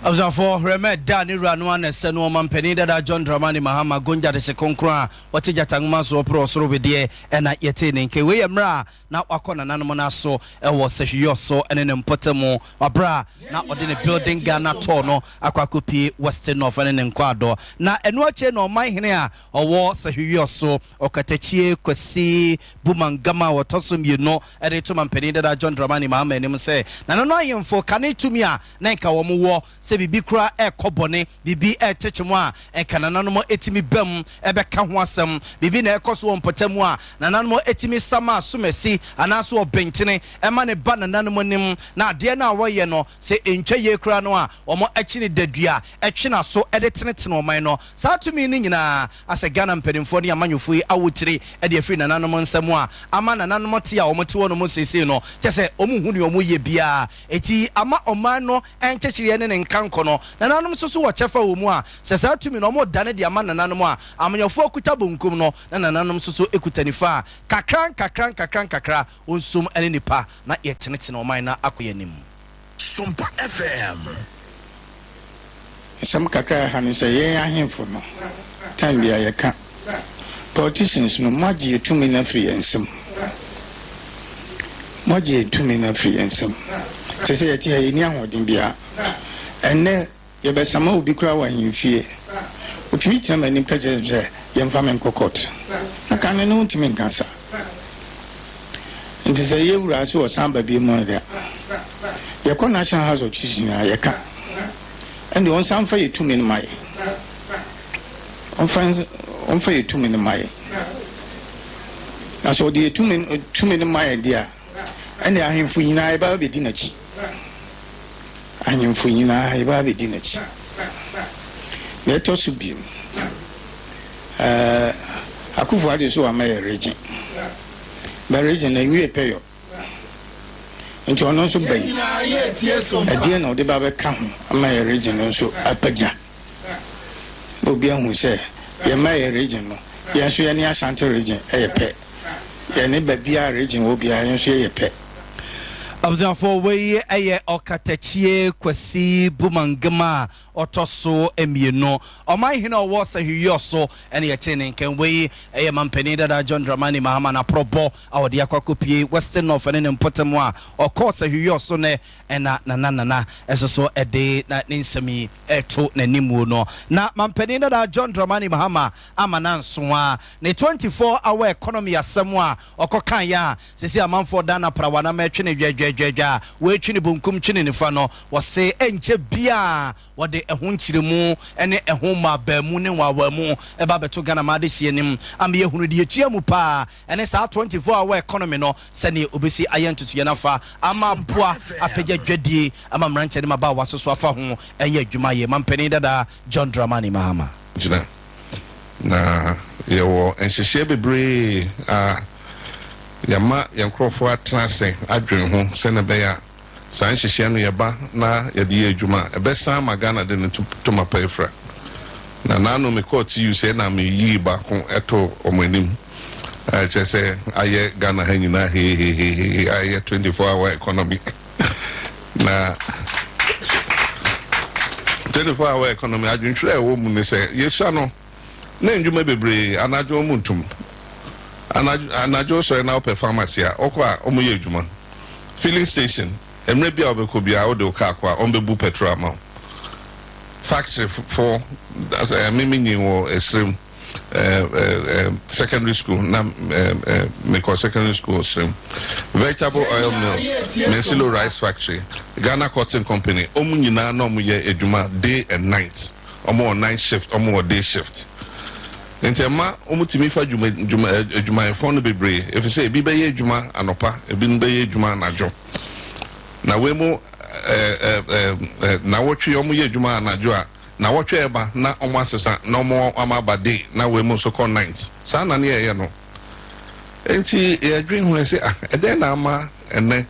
Abusuafoɔ, Rɛmɛ da ne wura no ara na ɛsɛ no Ɔmanpanin dada John Dramani Mahama Gonja dehye kronkron a ɔte gyata nwoma so ɔpere ɔsoro wedeɛ ɛna yɛtee ne nka. Wei yɛ mmerɛ a na wakɔ nananom no aso wɔ Sahwiyɔ so ne ne mpɔtamu wɔ berɛ a na ɔde ne Building Ghana tour no akɔ akɔpue Western North ne ne nkwaadɔ. Na ɛno akyire na ɔman hene a ɔwɔ Sahwiyɔ so Ɔkatakyie Kwasi Bumangama a ɔtɔ so mmienu de reto Mampanin dada John Dramani Mahama anim sɛ nananom ahemfo kane tumi a na nka wɔn wɔ sɛ biribi koraa rekɔ bɔne, biribi rete kyem a nka nananom tumi ba mu bɛka ho asɛm, biribi na ɛrekɔ so wɔ mpɔtam a nananom tumi sama asomasi anaasɛ ɔbentene ma no ba nananom anim na adeɛ no a wɔyɛ no sɛ ɛntwa yie koraa no a wɔakyi no dadua twe n'aso de tenetene ɔman no. Saa tumi no nyinaa asɛ Ghana mpanimfoɔ ne amanyɔfoɔ yi awotiri de afiri nananom nsam a ama nananom te a wɔte hɔ nom seesei no kyɛ sɛ wɔnhu nea wɔyɛ biara enti ama ɔman no nkyekyereɛ ne ne nkankɔ no nananom nso so wɔ kyɛfa wɔ mu a sɛ saa tumi no wɔredane de ama nananom a amanyɔfoɔ kuta bonkum no na nananom nso so kuta nifa a kakra nkakra nkakra nkakra wɔnsom ne nipa na yɛtenetene ɔman no akɔ yɛn anim. Sompa FM. Asɛm kakra a ɛha ne sɛ yɛn ahemfo no time biara yɛka politicians no moagye yɛn tumi no afiri yɛn nsam moagye yɛn tumi no afiri yɛn nsam sɛ sɛ yɛte ha yɛnni ahoɔden biara ɛnnɛ yɛbɛsama obi koraa wɔ ahemfie otumi gyina m'anim ka kyerɛ sɛ yɛmfa me nkɔ court na kan no ne wontumi nka sa nti sɛ yɛwura so ɔsan ba bi mu a yɛkɔ National House of Chiefs nyinaa yɛka ɛnde ɔnsan mfa yɛ tumi no ma yɛ ɔmfa ɔmfa yɛ tumi no ma yɛ na sɛ ɔde yɛ tumi tumi no ma yɛ deɛ a ɛnde ahemfo nyinaa yɛbɛba bɛdi n'akyi ahemfo nyinaa yɛbɛba bɛdi n'akyi na ɛtɔ so bio ɛɛ Akufo Addo so wama yɛ region bɛ region na nwie pɛyɔ nti ɔno nso bɛyi ɛdeɛ na ɔde ba bɛka ho ama yɛ region no nso apagya na obi ahu sɛ yɛma yɛ region no yɛn nso yɛne Ashanti Region ɛyɛ pɛ yɛne baabiara region wɔ biara yɛn nso yɛyɛ pɛ. Abusuafoɔ, wei yɛ Ɔkatakyie Kwasi Bumangema a ɔtɔ so mmienu. Ɔman hene a ɔwɔ Sahwiyɔ so ne yɛtee ne nkan. Wei yɛ Mampanin dada John Dramani Mahama n'aporɔbɔ a ɔde akɔ akɔpue Western North ne ne mpɔtam a ɔkɔɔ Sahwiyɔ so nnɛ na Nana Nana nso so de ne nsɛm yi reto n'animuo no. Na Mampanin dada John Dramani Mahama ama no anso a ne 24 hour economy asɛm a ɔkɔkaeɛ a seesei amanfoɔ dan no aprawa na mɛtwe no dwɛdwɛdwɛdwɛ a wɔatwi ne bonkum twe ne nifa no, wɔse ɛnkyɛ biaa wɔde ɛho nkyerɛmu ne ɛho mmaabaamu ne nwaawaamu ɛba abɛto Ghana man adehyeɛ anim ama yɛahunu deɛ ɛtua mu paa ɛne saa 24 hour economy no sɛdeɛ ɔbɛsi ayɛ ntotoeɛ no afa ama aboa apagya dwadie ama mmeranteɛ ne mmabaawa so so afa ho ɛnyɛ adwuma yɛ Mampanin dada John Dramani Mahama. Gyina. Na yɛwɔ nhyehyɛɛ bebree a yɛama yɛn nkurɔfoɔ atena ase adwene ho sɛdeɛ ɛbɛyɛ a saa nhyehyɛɛ no yɛba na yɛde yɛ adwuma a, ɛbɛsan ama Ghana de ne ntoma pa afira. Na naano mekɔɔ TUC ɛna meyii baako too wɔn anim a ɛkyerɛ sɛ ayɛ Ghana ha nyinaa hehehehe a ɛyɛ 24 hour economy. Na 24 hour economy adwentwerɛ a ɛwɔ mu ne sɛ yɛsua no na ndwuma bebree anadwo ɔmo ntum. Anadwo anadwo sɔre na wopɛ pharmacy a ɔkɔ a ɔmo yɛ adwuma. Filling station mmerɛ bi a wobɛkɔ biara wode wo car kɔ a ɔmo bɛbu petrol ama wo. Factory foɔ me me nyin wɔ ɛserɛ mu. Secondary school na mekɔ secondary school Osrem, Vegetable Oil Mills, Mensilo Rice Factory, Ghana Cotton Company, ɔmo nyinaa na ɔmo yɛ adwuma day and night. Ɔmo wɔ night shift, ɔmo wɔ day shift, nti ɛma ɔmo tumi fa dwuma dwuma adwumayɛfoɔ no bebree, efisɛ ebi bɛyɛ adwuma anɔpa, ebi bɛyɛ adwuma anadwo. Na wei mu ɛɛ ɛɛ ɛɛ nawɔtwe ɔmo yɛ adwuma anadwo a, nawɔtwe ɛba na ɔmo asesa na ɔmo ama aba day, na wei mu nso kɔ night. Saa na ne yɛyɛ no. Nti yɛdwen ho sɛ, ah, ɛdɛn na ama ɛnɛ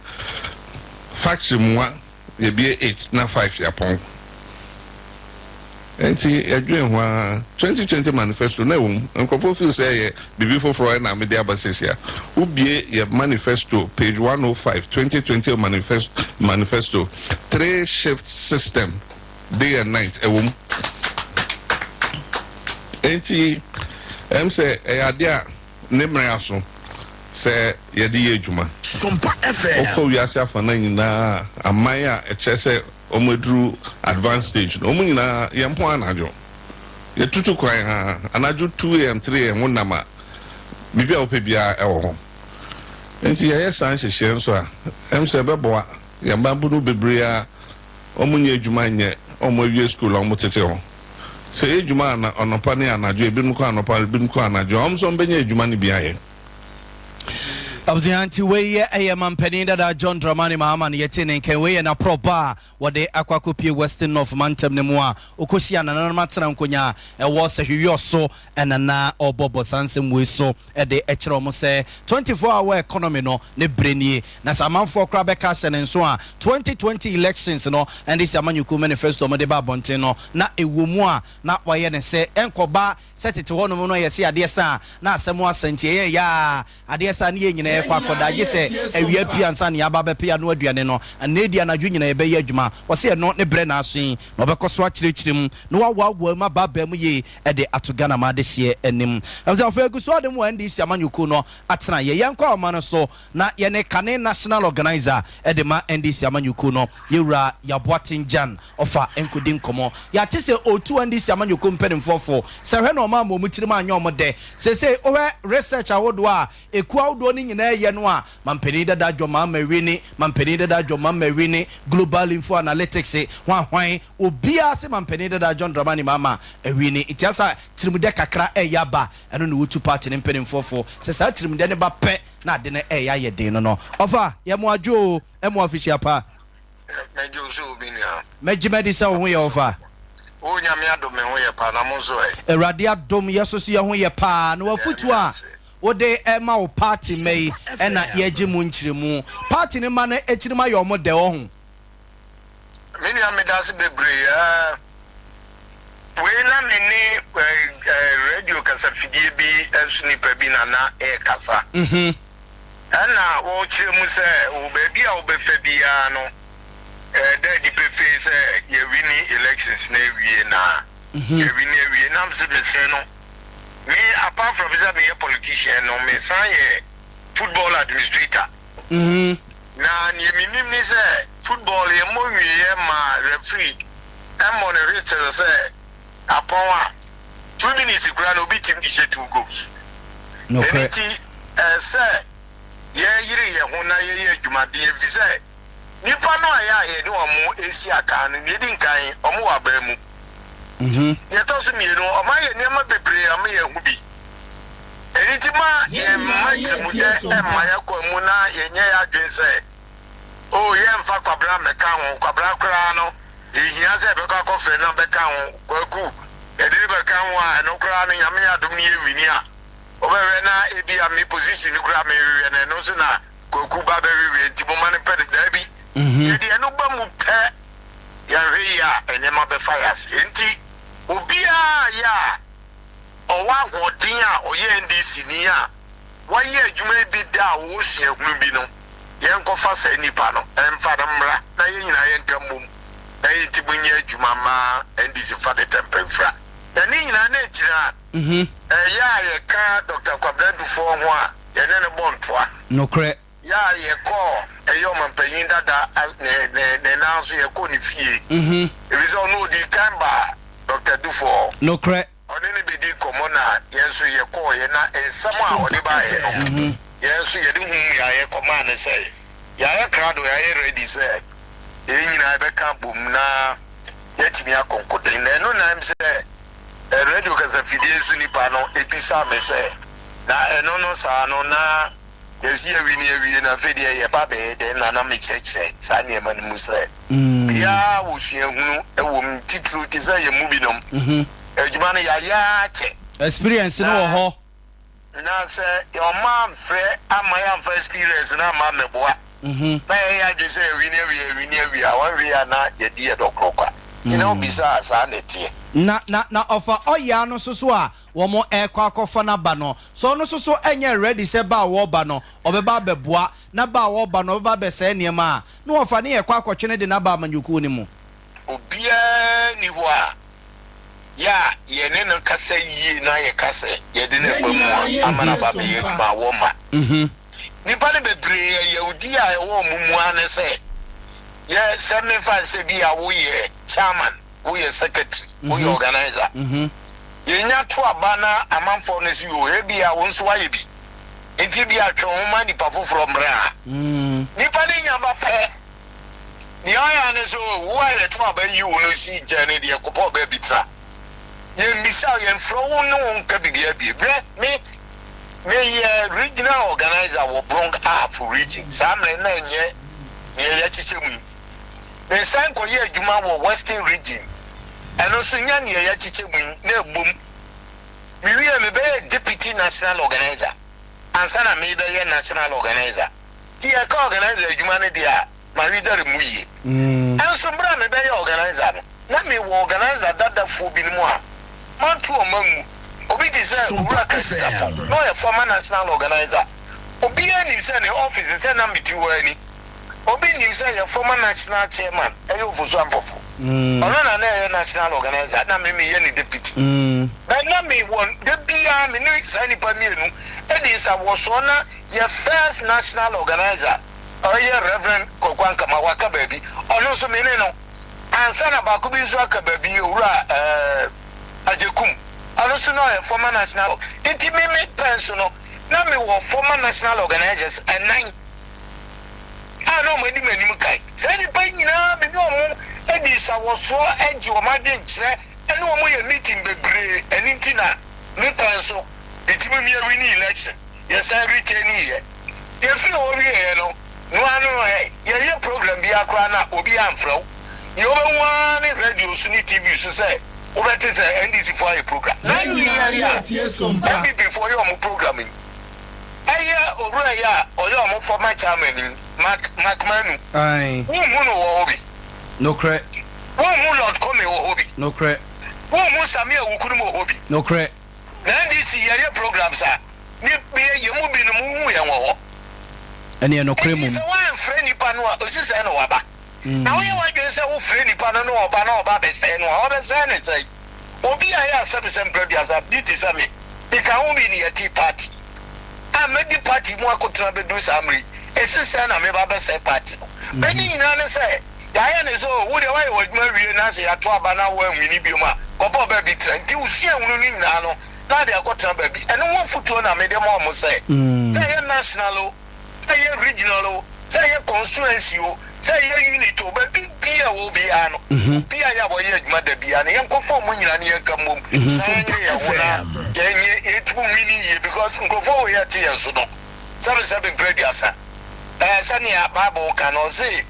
factory mua yɛbie 8 na 5 yɛapɔn? Nti yɛdwen ho a, 2020 manifesto na ɛwɔ mu. Nkurɔfoɔ feel sɛ ɛyɛ biribi foforɔ ɛna mede aba sisi a wobie yɛ manifesto page 105, 2020 manifesto, three shift system, day and night, ɛwɔ mu. Nti sɛ ɛyɛ adeɛ a ne mmerɛ aso sɛ yɛde yɛ adwuma. Sompa FM. Wokɔ wiase afa no nyinaa, aman a ɛkyerɛ sɛ ɔmo aduru advanced stage no, ɔmo nyinaa yɛn ho anadwo yɛtutu kwan ha anadwo 2 a.m., 3 a.m., wonam a, biribi a wopɛ biara ɛwɔ hɔ. Nti yɛyɛ saa nhyehyɛ nso a, sɛ ɛbɛboa yɛn mmabunu bebree a ɔmo nyɛ adwuma nyɛ, ɔmo awie school a ɔmo tete hɔ sɛ yɛ adwuma ana ɔnɔpa ne anadwo, ebinom kɔ anɔpa, ebinom kɔ anadwo, ɔmo nso ɔmo adwuma no bi ayɛ. Abusua, nti wei yɛ ɛyɛ mampanin dada John Dramani Mahama no yɛte ne nkɛn. Wei yɛ n'aporɔba a wɔde akɔ akɔpie Western North mantam no mu a ɔkɔhyia nananom atena nkonya a ɛwɔ sɛhwehwɛ so, ɛna na ɔbɔbɔ saa nsɛm wei so ɛde ɛkyerɛ ɔmo sɛ 24 hour economy no ne berɛ nie, na sɛ amanfoɔ koraa bɛka ahyɛ ne nso a, 2020 elections no ɛne sɛ amanyɔkuo manifesto ɔmode ba abɔnten no na ɛwɔ mu a na wayɛ ne sɛ ɛnkɔba sɛ tete hɔnom no yɛsɛ adeɛ sa a na asɛm asa, nti ɛyɛ yɛ a adeɛ sa ne yɛ nyinaa yɛkɔ akɔda, gye sɛ awia pia ansa ne yɛaba bɛpɛ ano aduane no. Ɛnɛ di anadwo nyinaa yɛbɛyɛ adwuma. Wɔsɛ ɛno ne berɛ naaso yi na ɔbɛkɔ so akyerɛkyerɛ mu na wawoawoa mu abaabaa mu yie ɛde ato Ghana ma adehyeɛ anim. Ɛsɛ afei agu so ade mu wɔ NDC amanyɔkuo no atena yɛ yɛnkɔ ɔma no so na yɛne kane national organizer ɛde ma NDC amanyɔkuo no, yɛwura Yaw Boateng Gyan, ɔfa nkɔdi nkɔmmɔ. Yɛate sɛ ɔtu NDC amanyɔkuo mpanimfoɔ fo sɛ hwɛ na ɔma ama ɔmu tirim anyɛ ɔmo dɛ. Seesei wohwɛ research ahodoɔ a ekuo ahodoɔ no nyinaa yɛ no a, mampanin dada John Mahama win, mampanin dada John Mahama win. Global Info Analytics hwan hwan, obiara sɛ mampanin dada John Dramani Mahama awin. Nti asa tirimudɛ kakra ɛyɛ aba. Ɛno na wotu party ne mpanimfoɔ fo sɛ saa tirimudɛ ne ba pɛ na ade no ɛyɛ ayɛ den no. Ɔfa yɛmo adwo o, ɛmo afihyia pa. Mɛgye wo so, obi nua. Mɛgye mɛdi sɛ wo ho yɛ, ɔfa. Wo Nyame adom, me ho yɛ paa, na mo nso ɛ? Awurade adom, yɛ so so yɛ ho yɛ paa. Na wafutu a wode ɛma wo party mma yi, ɛna yɛgye mu nkyerɛmu, party ne ma no etirim ayɛ ɔmo dɛ ɔho. Me nua, meda ase bebree. Wei na me ne radio kasafidie bi nso nipa bi na na ɛrekasa, ɛna wɔrekyerɛ mu sɛ wɔ baabi a wobɛfa biara no, ɛda adi pefee sɛ yɛwin elections na awie, na yɛwin awie. Nam sɛ mesrɛ no, me apart from sɛ meyɛ politician no, mesan yɛ football administrator. Na nea menim ne sɛ football yɛmmɔ nwieɛ ma referee ɛmmɔ ne whistle sɛ apɔn a, 2 minutes koraa na obi tim de hyɛ two goals. Ɛno nti ɛsɛ yɛyere yɛn ho na yɛyɛ adwumaden, ɛfiri sɛ nipa no a yɛ a yɛde wɔn esi aka no, nea edi nkan, wɔn wɔ aban mu. Nea ɛtɔ so mmienu, wɔn ayɛ nneɛma bebree a wɔn yɛ ho bi. Ɛno nti ma yɛn mma tirimudɛ ɛmma yɛkɔ mu na yɛnyɛ yɛ adwene sɛ o yɛmfa Kwabena mmɛka ho. Kwabena koraa no, ehia sɛ ɛbɛkɔ akɔfrɛ no bɛka ho. Kwaku yɛde ne bɛka ho a, ɛno koraa no, Nyame yɛ adom no yɛ win a, wobɛhwɛ na ebi a me position koraa mehwehwɛ no, ɛno nso na Kwaku ba bɛhwehwɛ, nti momma no mpɛ no. Daabi, yɛde ɛno ba mu pɛ, yɛnhwɛ yi a, nneɛma bɛfa yɛ ase. Nti obiara yɛ a ɔwɔ ahoɔden a ɔyɛ NDC ni a wayɛ adwuma yi bi da a wɔwɔ suahunu bi no, yɛnkɔfa saa nipa no, ɛmfa no mmra na yɛn nyinaa yɛnka mmom na yɛnti mu nyɛ adwuma ma NDC fa de tɛmpɛ mfira. Na ne nyinaa na ɛgyina ɛyɛ a yɛka Dr Kwabena Duffuor ho a yɛne no bɔ ntoa. Yɛ a yɛkɔɔ ɛyɛ ɔmampanyin dada ne nan so, yɛkɔɔ ne fie, ebi sɛ ɔno odi kan ba Dr Duffuor. Nokorɛ. Ɔne Ɔne no bɛdii nkɔmmɔ na yɛn nso yɛkɔeɛ, na nsɛm a ɔde baeɛ no, yɛn nso yɛde ho mmuaeɛ kɔmaa no sɛ, yɛayɛ krado, yɛayɛ ready sɛ yɛn nyinaa yɛbɛka abom na yɛatumi akɔ nkoden. Na ɛno na ɛm sɛ radio kasafidie so nipa no bisaa me sɛ, na ɛno no saa no na yɛsi awi ne awie no afei deɛ yɛba bɛyɛ dɛn? Na na mekyerɛkyerɛ saa nneɛma no mu sɛ biara wɔ suahunu wɔ mu, titiriw te sɛ yɛn mu binom adwuma no yɛayɛ ara kyɛ. Experience no wɔ hɔ. Na sɛ ɔma amfrɛ amma yɛamfa experience no amma ammɛboa na yɛyɛ adwene sɛ yɛawi ne awie, yɛawi ne awie a, wɔnhwɛ a na yɛadi yɛn dɔ korɔ kwa. Nti na wobisa a, saa na ɛteɛ. Na na na ɔfa ɔyaa no nso so a wɔn ɛrekɔ akɔfa no aba no, sɛ ɔno nso so ɛnyɛ ready sɛ ba a wɔreba no ɔbɛba abɛboa, na ba a wɔreba no ɔbɛba abɛsɛe nneɛma a, na wɔfa ne yɛkɔ akɔtwe no de no aba amanyɔkuo no mu. Obiara nni hɔ a yɛ a yɛne no kasa yie na yɛka sɛ yɛde no reba mu a ama no aba abɛyɛ adwuma a, wɔmma. Nnipa no bebree ɛyawdi a ɛwɔ wɔn mu ara ne sɛ, yɛ sɛ memfa no sɛ bi a woyɛ chairman, woyɛ secretary, woyɛ organizer. Yɛnya to aba na amanfoɔ no se yoo, ebia wo nso woayɛ bi, nti ebia twe wo ho ma nnipa foforɔ mmra a, nnipa no nya ba pɛ, Nea ɔyɛ ara ne sɛ wo a yɛto aba yi wo no si nkyɛn no deɛ kɔpɛ ɔbaa bi tra. Yɛmmisa wo, yɛmfrɛ wo ne wo nka biribiara bio. Berɛ me meyɛ regional organizer wɔ Brong Ahafo region, saa mmerɛ no na ɛnyɛ nea yɛakyekyɛ mu yi. Mesan kɔyɛɛ adwuma wɔ Western region, ɛno nso nyɛ nea yɛakyekyɛ mu yi, na ɛbom. Mewiee mebɛyɛɛ deputy national organizer ansa na merebɛyɛ national organizer. Nti yɛka organiser adwuma no deɛ a, mawedare mu yie. Nso berɛ a mebɛyɛɛ organiser no, na mewɔ organiser dadafoɔ binom a manto wɔn angu. Obi te sɛ Owura Kwasi Sarpong, na ɔyɛ former national organiser. Obiara nim sɛ ne office sɛ na mete hɔ ara ni. Obi nim sɛ yɛn former national chairman yɛ Ofosu Ampofo. Ɔno na na ɛyɛ national organiser na me meyɛ ne deputy. But na mewɔ, da biara me ne saa nnipa mmienu di nsawɔsoɔ na Yɛ first national organiser ɔyɛ Rev Kwaku Ankama waka baabi ɔno nso me ne no ansa na baako bi nso aka baabi Owura eh, Agyekum ɔno nso na ɔyɛ former national nti me me pɛn so no na me wɔ former national organisers ɛnan a na wɔn adi m'anim kan. Saa nnipa yi nyinaa me ne wɔn adi nsawɔsoɔ agye wɔn adwenkyerɛ ɛne wɔn yɛ meeting bebree ɛno nti na me pɛn so metumi me awini election. Yɛsan retainii yɛ. Yɛfiri hɔ wieeɛ no, no ara no hɛ, yɛyɛ program biara koraa no a, obiara amfrɛ wo. Deɛ wobɛhu ara ne radio so ne TV so sɛ wobɛte sɛ NDC foɔ ayɛ program. Na nyinaa yi a NPP foɔ yɛ wɔn program yi, ɛyɛ owura yi a ɔyɛ wɔn former chairman yi, Mark, Mark Manu, wonhu no wɔ hɔ bi. Nokorɛ. Wonhu Lord Commey wɔ hɔ bi. Nokorɛ. Wonhu Sammy Awukunom wɔ hɔ bi. Nokorɛ. Na NDC yɛyɛ programs a, ne yɛ yɛn mu binom wohu yɛn wɔ hɔ. Ɛneɛ nokorɛ Enti mmom. sɛ woamfrɛ nipa no a, osi sɛn na waba? Na woyɛ w'adwene sɛ wofrɛ nipa no na ɔba na ɔba abɛsɛe no a, ɔbɛsɛe no sɛn? Obi a ɛyɛ asɛmsɛm mprɛ aduasa bi te sɛ me, meka ho bi ne yɛtee party a madi party mu akotena bɛduru saa mmerɛ yi, esi sɛn na meba abɛsɛe party no? Bɛ ne nyinaa ne sɛ yɛayɛ ne sɛ oh, wo deɛ woayɛ w'adwuma awie na sɛ yɛato aba na woanwini biom a, kɔpɛ ɔbaa bi tra. Nti wo suahunu no nyinaa no, na ade akɔtena baabi. Ɛno ho afotuo na mede ma wɔn sɛ, sɛ ɛyɛ national o, sɛ ɛyɛ regional o, sɛ ɛyɛ constituency o, sɛ ɛyɛ unit o, baabi biara a ɛwɔ biara no, obiara yɛ a wɔyɛ adwuma da biara no, yɛnkɔfa wɔn nyinaa na yɛnka mmom na yɛnyere yɛn ho na yɛnyɛ yɛntumi nwini yie because nkurɔfoɔ wei a ɛte yɛn so no, sɛbesɛbe mprɛ aduasa. Ɛɛ sɛnea Bible ka no, ɔse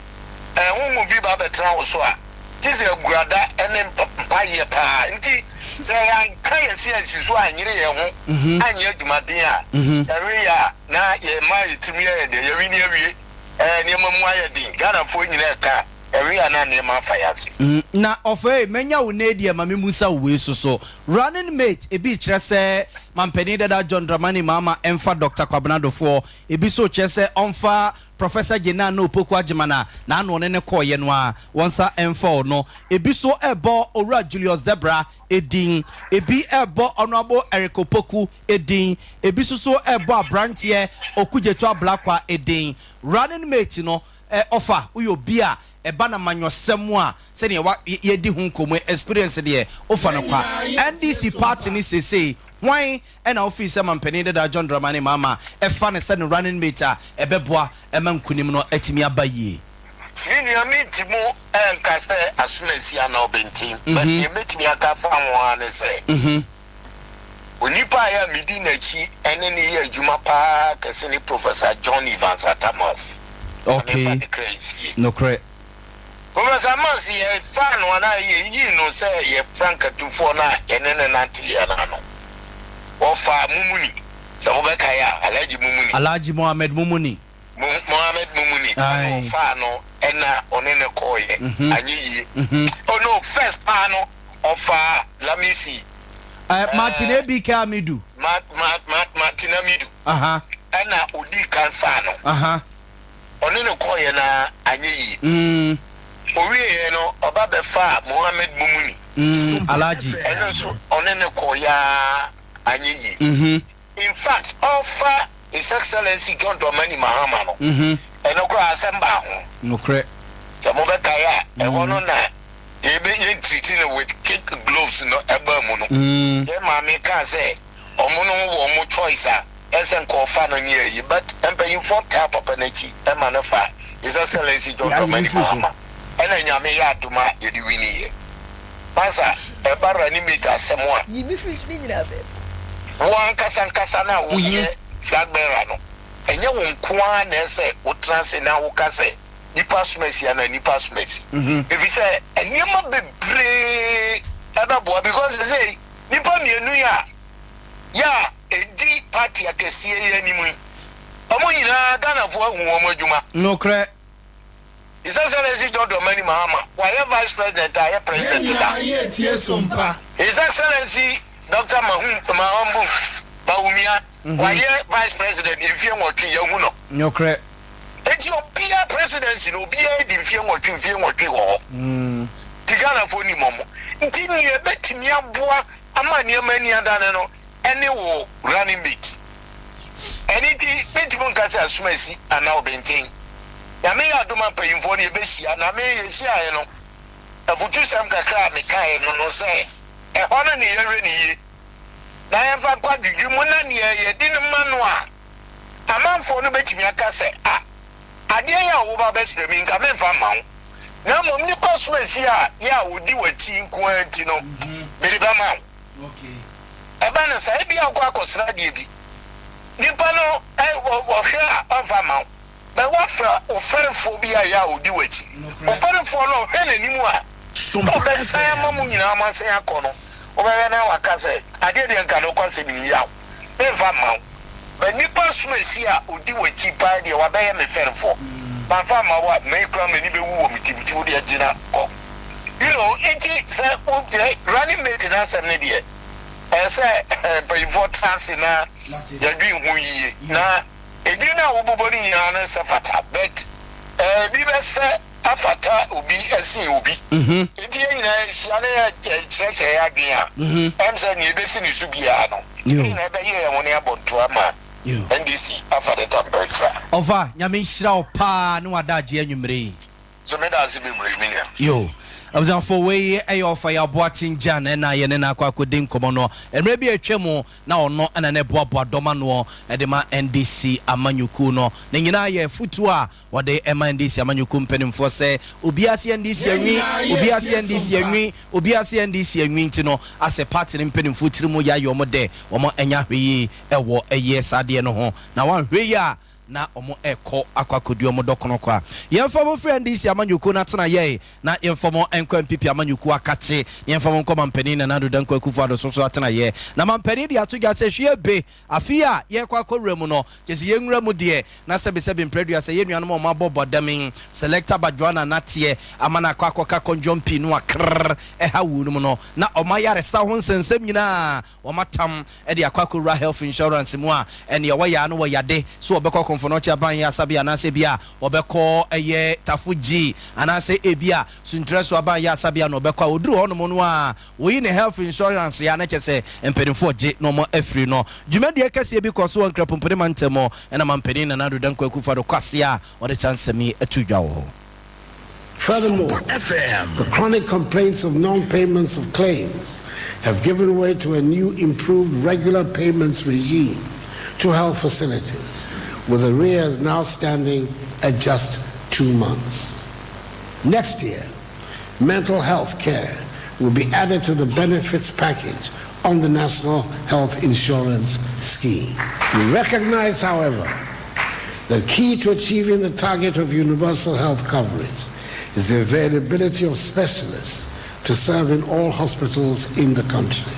ɛɛ honhom bi ba bɛtena wo so a, gye sɛ aguada ne mpaeɛ paa nti sɛ yɛanka yɛn se ansi so anyere yɛn ho anyɛ adwumaden a, yɛreyɛ a na yɛma yɛn tirim yɛ yɛn dɛ, yɛwini awie, ɛɛ nneɛma mu ayɛ den, Ghanafoɔ nyinaa ɛka a, yɛreyɛ a na nneɛma afa yɛn ase. Na ɔfa ei, manya wo nnɛ yi deɛ ma me musa wo wei so so. Running mate, ebi rekyerɛ sɛ Mampanin dada John Dramani Mahama mfa Doctor Kwabena Dofoɔ, ebi nso rekyerɛ sɛ ɔmfa Professor Gyenah na Opoku Agyemang a n'ano ɔne no kɔeɛ no ara, wɔn nsa mfa ɔno. Ebi nso rebɔ Owura Julius Debrah din, ebi rebɔ Honourable Eric Opoku din, ebi nso so rebɔ aberanteɛ Okudzeto Ablakwa din. Running mate no, ɔfa, woyɛ obi a ɛba no amanyɔsɛm a sɛdeɛ wa yɛdi ho nkɔmmɔ yi, experience deɛ wofa no kwa. NDC party no seesei hwan na wofii sɛ mampanin dada John Dramani Mahama ɛfa no sɛ ne running mate a ɛbɛboa ma nkunim no atumi aba yie? Me nua menti mu nka sɛ asomasi anaa ɔbɛnten but deɛ mɛtumi aka afa ho ara ne sɛ onipa a yɛ a medi n'akyi ne no yɛ adwuma paa kɛse ne Professor John Evans Atta Mills. Na memfa ne kra nsie. Nokorɛ. Professor Mills yɛfaa no anaa yɛyii no sɛ yɛ frankatufoɔ no a yɛne no nanteeɛ no ano. Wɔfaa Mumuni, sɛ mobɛkae a, Alhaji Mumuni. Alhaji Mohammed Mumuni. Mohammed Mumuni ɛna ɔfaa no ɛna ɔne no kɔɔeɛ, anyɛ yie. Oh no, first paa no ɔfaa Lamisi. Martin ABK Amidu. Ma, ma, ma, Martin Amidu. Ɛna ɔdii kan faa no. Ɔne no kɔɔeɛ no ara, anyɛ yie. Ɔwieeɛ no, ɔba bɛfaa Mohammed Mumuni. Alhaji. Ɛno nso ɔne no kɔɔeɛ ara, anyɛ yie. In fact, ɔfa His Excellency John Dramani Mahama no, ɛno koraa asɛm baa ho. Nokorɛ. Sɛ mobɛkae a, ɛhɔ no na yɛbɛ yɛn treat no with kid gloves no ɛbaa mu no. Yɛn maame kaa sɛ ɔmo no wɔ ɔmo choice a ɛsɛ nka ɔfa no ne ayi but mpanyinfoɔ taa papa no akyi ɛma no fa His Excellency John Dramani Mahama ɛna Nyame yɛ adom a yɛde wini yɛ. Masa, ɛba running mate asɛm a, wo ankasa ankasa no a woyɛ flag bearer no, ɛnyɛ wo nko ara na ɛsɛ wotena ase na woka sɛ nipa asomasi anaa nipa asomasi. Efisɛ nneɛma bebree ɛbɛboa because sesei nipa mmienu yi a yɛ a edi party akɛseɛ yi anim yi, wɔn nyinaa Ghanafoɔ ahu wɔn adwuma. Nokorɛ. His Excellency John Dramani Mahama, wayɛ Vice President a ayɛ President da. His Excellency Doctor Mahum Mahambu Bawumia, wayɛ Vice President mfie nwɔtwe, yɛahu no. Nokorɛ. Enti obiara presidency no obiara di mfie nwɔtwe mfie nwɔtwe wɔ hɔ. Nti Ghanafoɔ nim wɔn. Nti nea ɛbɛtumi aboa ama nneɛma ani adane no ɛne wo running mate. Ɛno nti mentumi nka sɛ asomasi anaa ɔbenten. Nyame yɛ adom a mpanyimfoɔ no yɛbɛhyia na me yɛhyiaeɛ no afutusɛm kakra a mekaeɛ no no sɛ ɛhɔ no ne yɛnhwɛ no yie na yɛmfa nkɔ adwedwe mu na neɛ yɛde no ma no a amanfoɔ no bɛtumi aka sɛ ah adeɛ yi a woba bɛsrɛ me yi nka memfa mma wo na mmom nnipa asomasi a yɛ a wɔdi w'akyi nko ara nti no mede bɛma wo. Ɛba no saa, ebia wokɔ akɔsra adeɛ bi, nipa no ɔhwɛ a ɔmfa mma wo, but woafrɛ wo fɛrefoɔ bi a ɛyɛ a ɔdi w'akyi. Wo fɛrefoɔ no ɔhwɛ n'anim a, sɛ ɔbɛsan ama mo nyinaa moasan akɔ no, wobɛhwɛ na waka sɛ, adeɛ deɛ nka nokwasɛm ni, yaw, memfa mma wo. But nipa asomasi a ɔdi w'akyi paa deɛ wabɛyɛ me fɛrefoɔ, mamfa amma wo a, mei koraa m'ani bɛwu wɔ me tirim, nti wo deɛ gyina kɔ. You know, nti sɛ wo deɛ running mate no asɛm no deɛ, ɛyɛ sɛ mpanyinfoɔ tena ase na yɛdwen ho yie na edin no a wobobɔ no nyinaa no sɛ fata but ebi bɛsɛ afata obi ɛsen obi nti yɛn nyinaa yɛhyia na yɛkyerɛkyerɛ yɛn adwene a ɛm sɛ nea ebesi ne so biara no yɛn nyinaa bɛyere yɛn ho na yɛabɔ ntoa ma NDC afa ne tampere fra. Ɔfa, Nyame nhyira wo paa ne w'adagyeɛ anwumerɛ yi. So meda ase bebree me nua. Yo. Abusuafo, wei yɛ Ɔfa Yaw Boateng Gyan na yɛne no akɔ akɔdi nkɔmmɔ no. Mmerɛ bi a atwa mu na ɔno na na ɛboaboa dɔm anoɔ de ma NDC amanyɔkuo no. Ne nyinaa yɛ afutuo a wɔde ma NDC amanyɔkuo mpanimfoɔ sɛ obiara se NDC anwi, obiara se NDC anwi, obiara se NDC anwi nti no asɛ party no mpanimfoɔ tiri mu yɛ ayɛ wɔn dɛ, wɔn anya ahwɛyie wɔ ɛyɛ saa adeɛ no ho na wɔanhwɛ yie a na ɔmo ɛkɔ akɔ akɔdi ɔmo dɔkono kɔ a, yɛnfa mo mfiri NDC amanyɔkuo no atenaeɛ na yɛnfa mo nkɔ NPP amanyɔkuo akakye na yɛnfa mo nkɔ Mampanin Nana Addo Dankwa Akufo Addo so so atenaeɛ. Na Mampanin de ato dwa sɛ hwie be, afe yi a yɛrekɔ akɔwura mu no, kyerɛ sɛ yɛnwura mu deɛ, na sɛbesɛbe mprɛdua sɛ yɛn nuanom a ɔmo abɔ bɔdam Selector Badwoana Nateɛ ama no akɔ akɔka kɔndwɔm pii no a krrr ɛha wuu no mu no, na ɔmo ayaresa ho nsɛnsɛm nyinaa Wɔatam de akɔ akɔwura health insurance mu a, ɛneɛ wɔyɛ a na wɔyade sɛ wɔbɛkɔ Komfonɔkye Aban Ayaresabea anaasɛ ebia wɔbɛkɔ ɛyɛ Tafo Gyi anaasɛ ebia Suntrɛso Aban Ayaresabea na wɔbɛkɔ a, wɔduru hɔnom no a, wɔyi ne health insurance a na kyerɛ sɛ mpanimfoɔ gye na wɔafiri no. Dwumadie kɛseɛ bi kɔɔ so wɔ Nkrapompene mantam mu ɛna Mampanin Nana Addo Dankwa Akufo-Addo kɔ aseɛ a ɔde saa nsɛm yi too dwa wɔ hɔ. Furthermore, the chronic complaints of non-payments of claims have given way to a new improved regular payments regime to health facilities, with arrears now standing at just two months. Next year, mental health care will be added to the benefits package on the National Health Insurance Scheme. We recognize, however, that key to achieving the target of universal health coverage is the availability of specialists to serve in all hospitals in the country.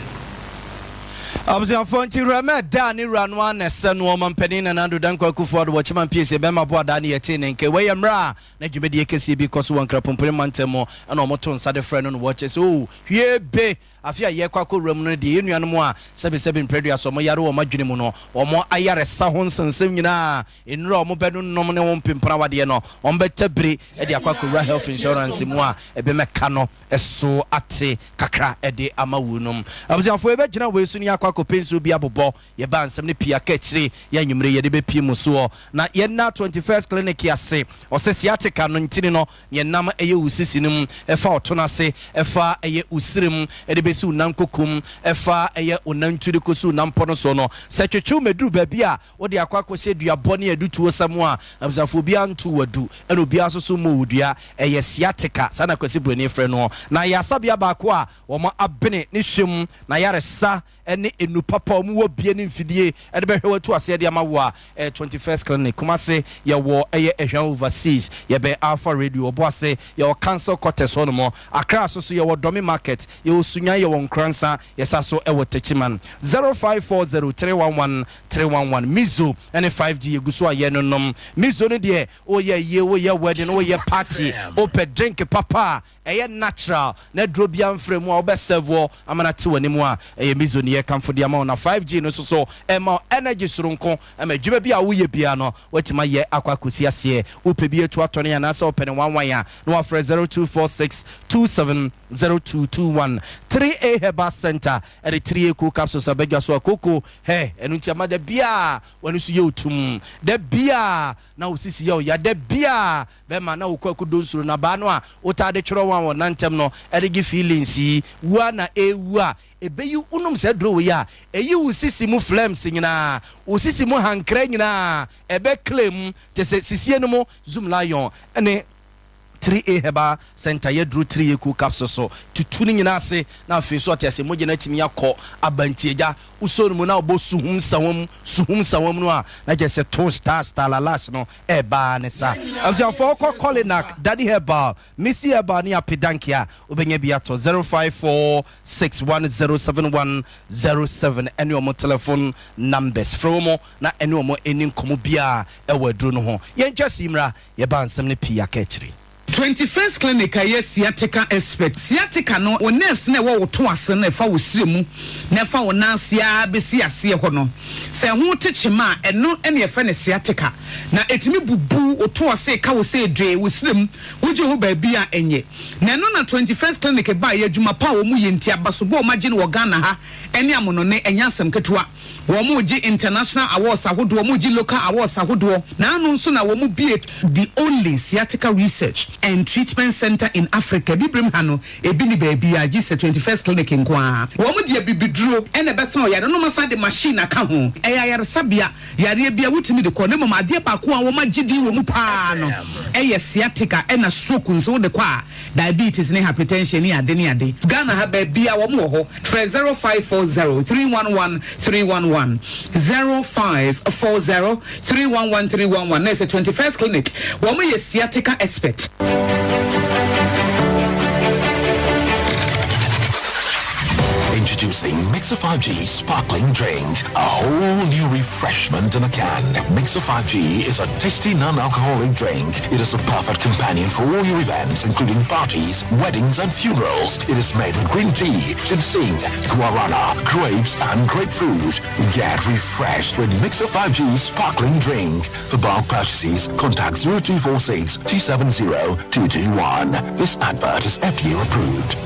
Abusuafoɔ nti wura mɛ da ne wura no ara na ɛsɛ no ɔmampanin Nana Addo Dankwa Akufo-Addo wɔ Kyema Mpiesie bɛma boadaa ne yɛtee ne nka. Wei yɛ mmerɛ a na dwumadie kɛseɛ bi kɔ so wɔ Nkrapompene mantam mu ɛna wɔto nsa de frɛ no na wɔkyɛ sɛ oo hwie be afe a yɛrekɔ akɔwura mu no deɛ yɛn nuanom a sɛbesɛbe mprɛdua so wɔyare wɔ wɔn adwene mu no wɔn ayaresa ho nsɛnsɛm nyinaa Nnuru a wɔbɛnonom ne ho mpempem awadeɛ no, wɔbɛtabiri de akɔ akɔwura health insurance mu a ɛbɛma no so ate kakra de ama wunom. Abusuafoɔ, yɛbɛgyina wei so ne yɛakɔ akɔpɛ nsuo bi abobɔ. Yɛbaa nsɛm no pii aka akyire yɛ anwummere yi yɛde bɛpue mu soɔ. Na yɛnna 21st Clinic ase. Ɔsɛ sciatica no ntini no neɛ ɛnam ɛyɛ wo sisi no mu ɛfa ɔto no ase ɛfa ɛyɛ wo siri mu ɛde bɛsi wo nan koko mu ɛfa ɛyɛ wo nantu de kɔsi wo nanpɔ no soɔ no sɛ twetwe wo mɛduru baabi a Wode akɔ akɔhyɛ duabɔ ne adutoɔ sa mu a, abusuafoɔ obiara ntoo wo adu, ɛna obiara nso so mmɔɔ wo dua. Ɛyɛ sciatica, saa na Kwasi Broni frɛ noɔ. Na ɛyɛ asabea baako a wɔn abene ne hwɛ mu, n'ayaresa ne nnuru papa a wɔn wɔ bie ne mfidie de bɛhwɛ wo atu aseɛ de ama wo a, ɛyɛ 21st Clinic, Kumasi, yɛwɔ ɛyɛ Ehwan Overseas, yɛbɛn Alpha Radio, Obuasi, yɛwɔ Council Quarters hɔ nom, Accra nso so yɛwɔ Dome Market, yɛwɔ Sunyani, yɛwɔ Nkoransa, yɛsa so wɔ Techiman. 0540 311 311 Mizo ne 5G yɛgu so a yɛnonom Mizo no deɛ woyɛ ayie woyɛ wedding woyɛ party wopɛ drink papa a ɛyɛ natural na aduro biara mfra mu a wobɛ serve wɔ ama no ate w'anim a ɛyɛ Mizo ne yɛkamfo de ama wo na 5G no nso so ɛma wo energy soronko ɛma adwuma bi a woyɛ biara no woatumi ayɛ akɔ akɔsi aseɛ wopɛ bi atu atɔne anaasɛ wopɛ ne wanwan a na wafrɛ 0246 27 0221 3A Herbal Center ɛde 3A Cool Capsules abadwa so a koko Hɛ, ɛno nti ama da biaa w'ani so yɛ wo tumm, da biaa na wo sisi yɛ wo ya, da biaa bɛma na wo kwaku dɔ nsuro na baa no a wotaa de twerɛ wɔn a wɔn nantam no de gye feelings yi, wu a na ɛrewu a ɛbɛyi wo nom saa aduro wei a ɛyi wo sisi mu phlegms nyinaa, wo sisi mu hankra nyinaa ɛbɛ clear mu kyɛ sɛ sisie no mu Zoom Lion ne 3A Herbal Centre yɛduru 3A Cool Capsule so tutu ne nyinaa ase na afei so ɔte ase mogya no atumi akɔ aba nti agya wosɔ no mu na wobɔ suhum sawam suhum sawam no a na kyerɛ sɛ to star star lalash no ɛreba ne sa abusuafoɔ wokɔ Colinac Daddy Herbal Missy Herbal ne Apedanke a wobɛnya bi atɔ 0546107107 ɛne wɔn telephone numbers frɛ wɔn na ɛne wɔn ɛni nkɔmmɔ biara ɛwɔ aduro no ho yɛntwa si mmra Yɛbaa nsɛm no pii aka akyire. 21st Clinic a ɛyɛ sciatica expert. Sciatica no, wo nerves no a ɛwɔ wo to ase no a ɛfa wo srɛ mu na ɛfa wo nan ase ara bɛsi aseɛ hɔ no, sɛ ɛho te kyema a, ɛno na yɛfrɛ no sciatica. Na ɛtumi bubu wo to ase, ɛka wo sɛ dwee, wo srɛ mu, wogye ho baabi a ɛnyɛ. Na ɛno na 21st Clinic baeɛ, adwuma pa a wɔyɛ nti, abasobɔ a wɔagye no wɔ Ghana ha ne amonɔne, ɛnyɛ asɛm ketewa. Wɔregye international awards ahodoɔ, wɔregye local awards ahodoɔ. Naano nso na wɔbue the only sciatica research and treatment centre in Africa. Abibirem ha no, ebi nni baabiara gye sɛ 21st Clinic nko ara. Wɔde abibiduro na ɛbɛsa ɔyare no na wɔasan de machine aka ho. Ɛyɛ ayaresabea, yareɛ biara wotumi de kɔ na mmom adeɛ baako a wɔagye din wɔ mu pa ara no yɛ sciatica ɛna stroke nso wode kɔ a diabetes ne hypertension ne ade ne ade. Ghana ha baabiara wɔn wɔ hɔ. Frɛ 0540 311 311, 0540 311 311 na ɛsɛ 21st Clinic. Wɔn yɛ sciatica expert. Introducing Mixer 5G Sparkling Drink, a whole new refreshment in a can. Mixer 5G is a tasty non-alcoholic drink. It is a perfect companion for all your events, including parties, weddings and funerals. It is made with green tea, ginseng, guarana, grapes and grapefruit. Get refreshed with Mixer 5G Sparkling Drink. For bulk purchases, contact 0246 270 221. This advert is FDA approved.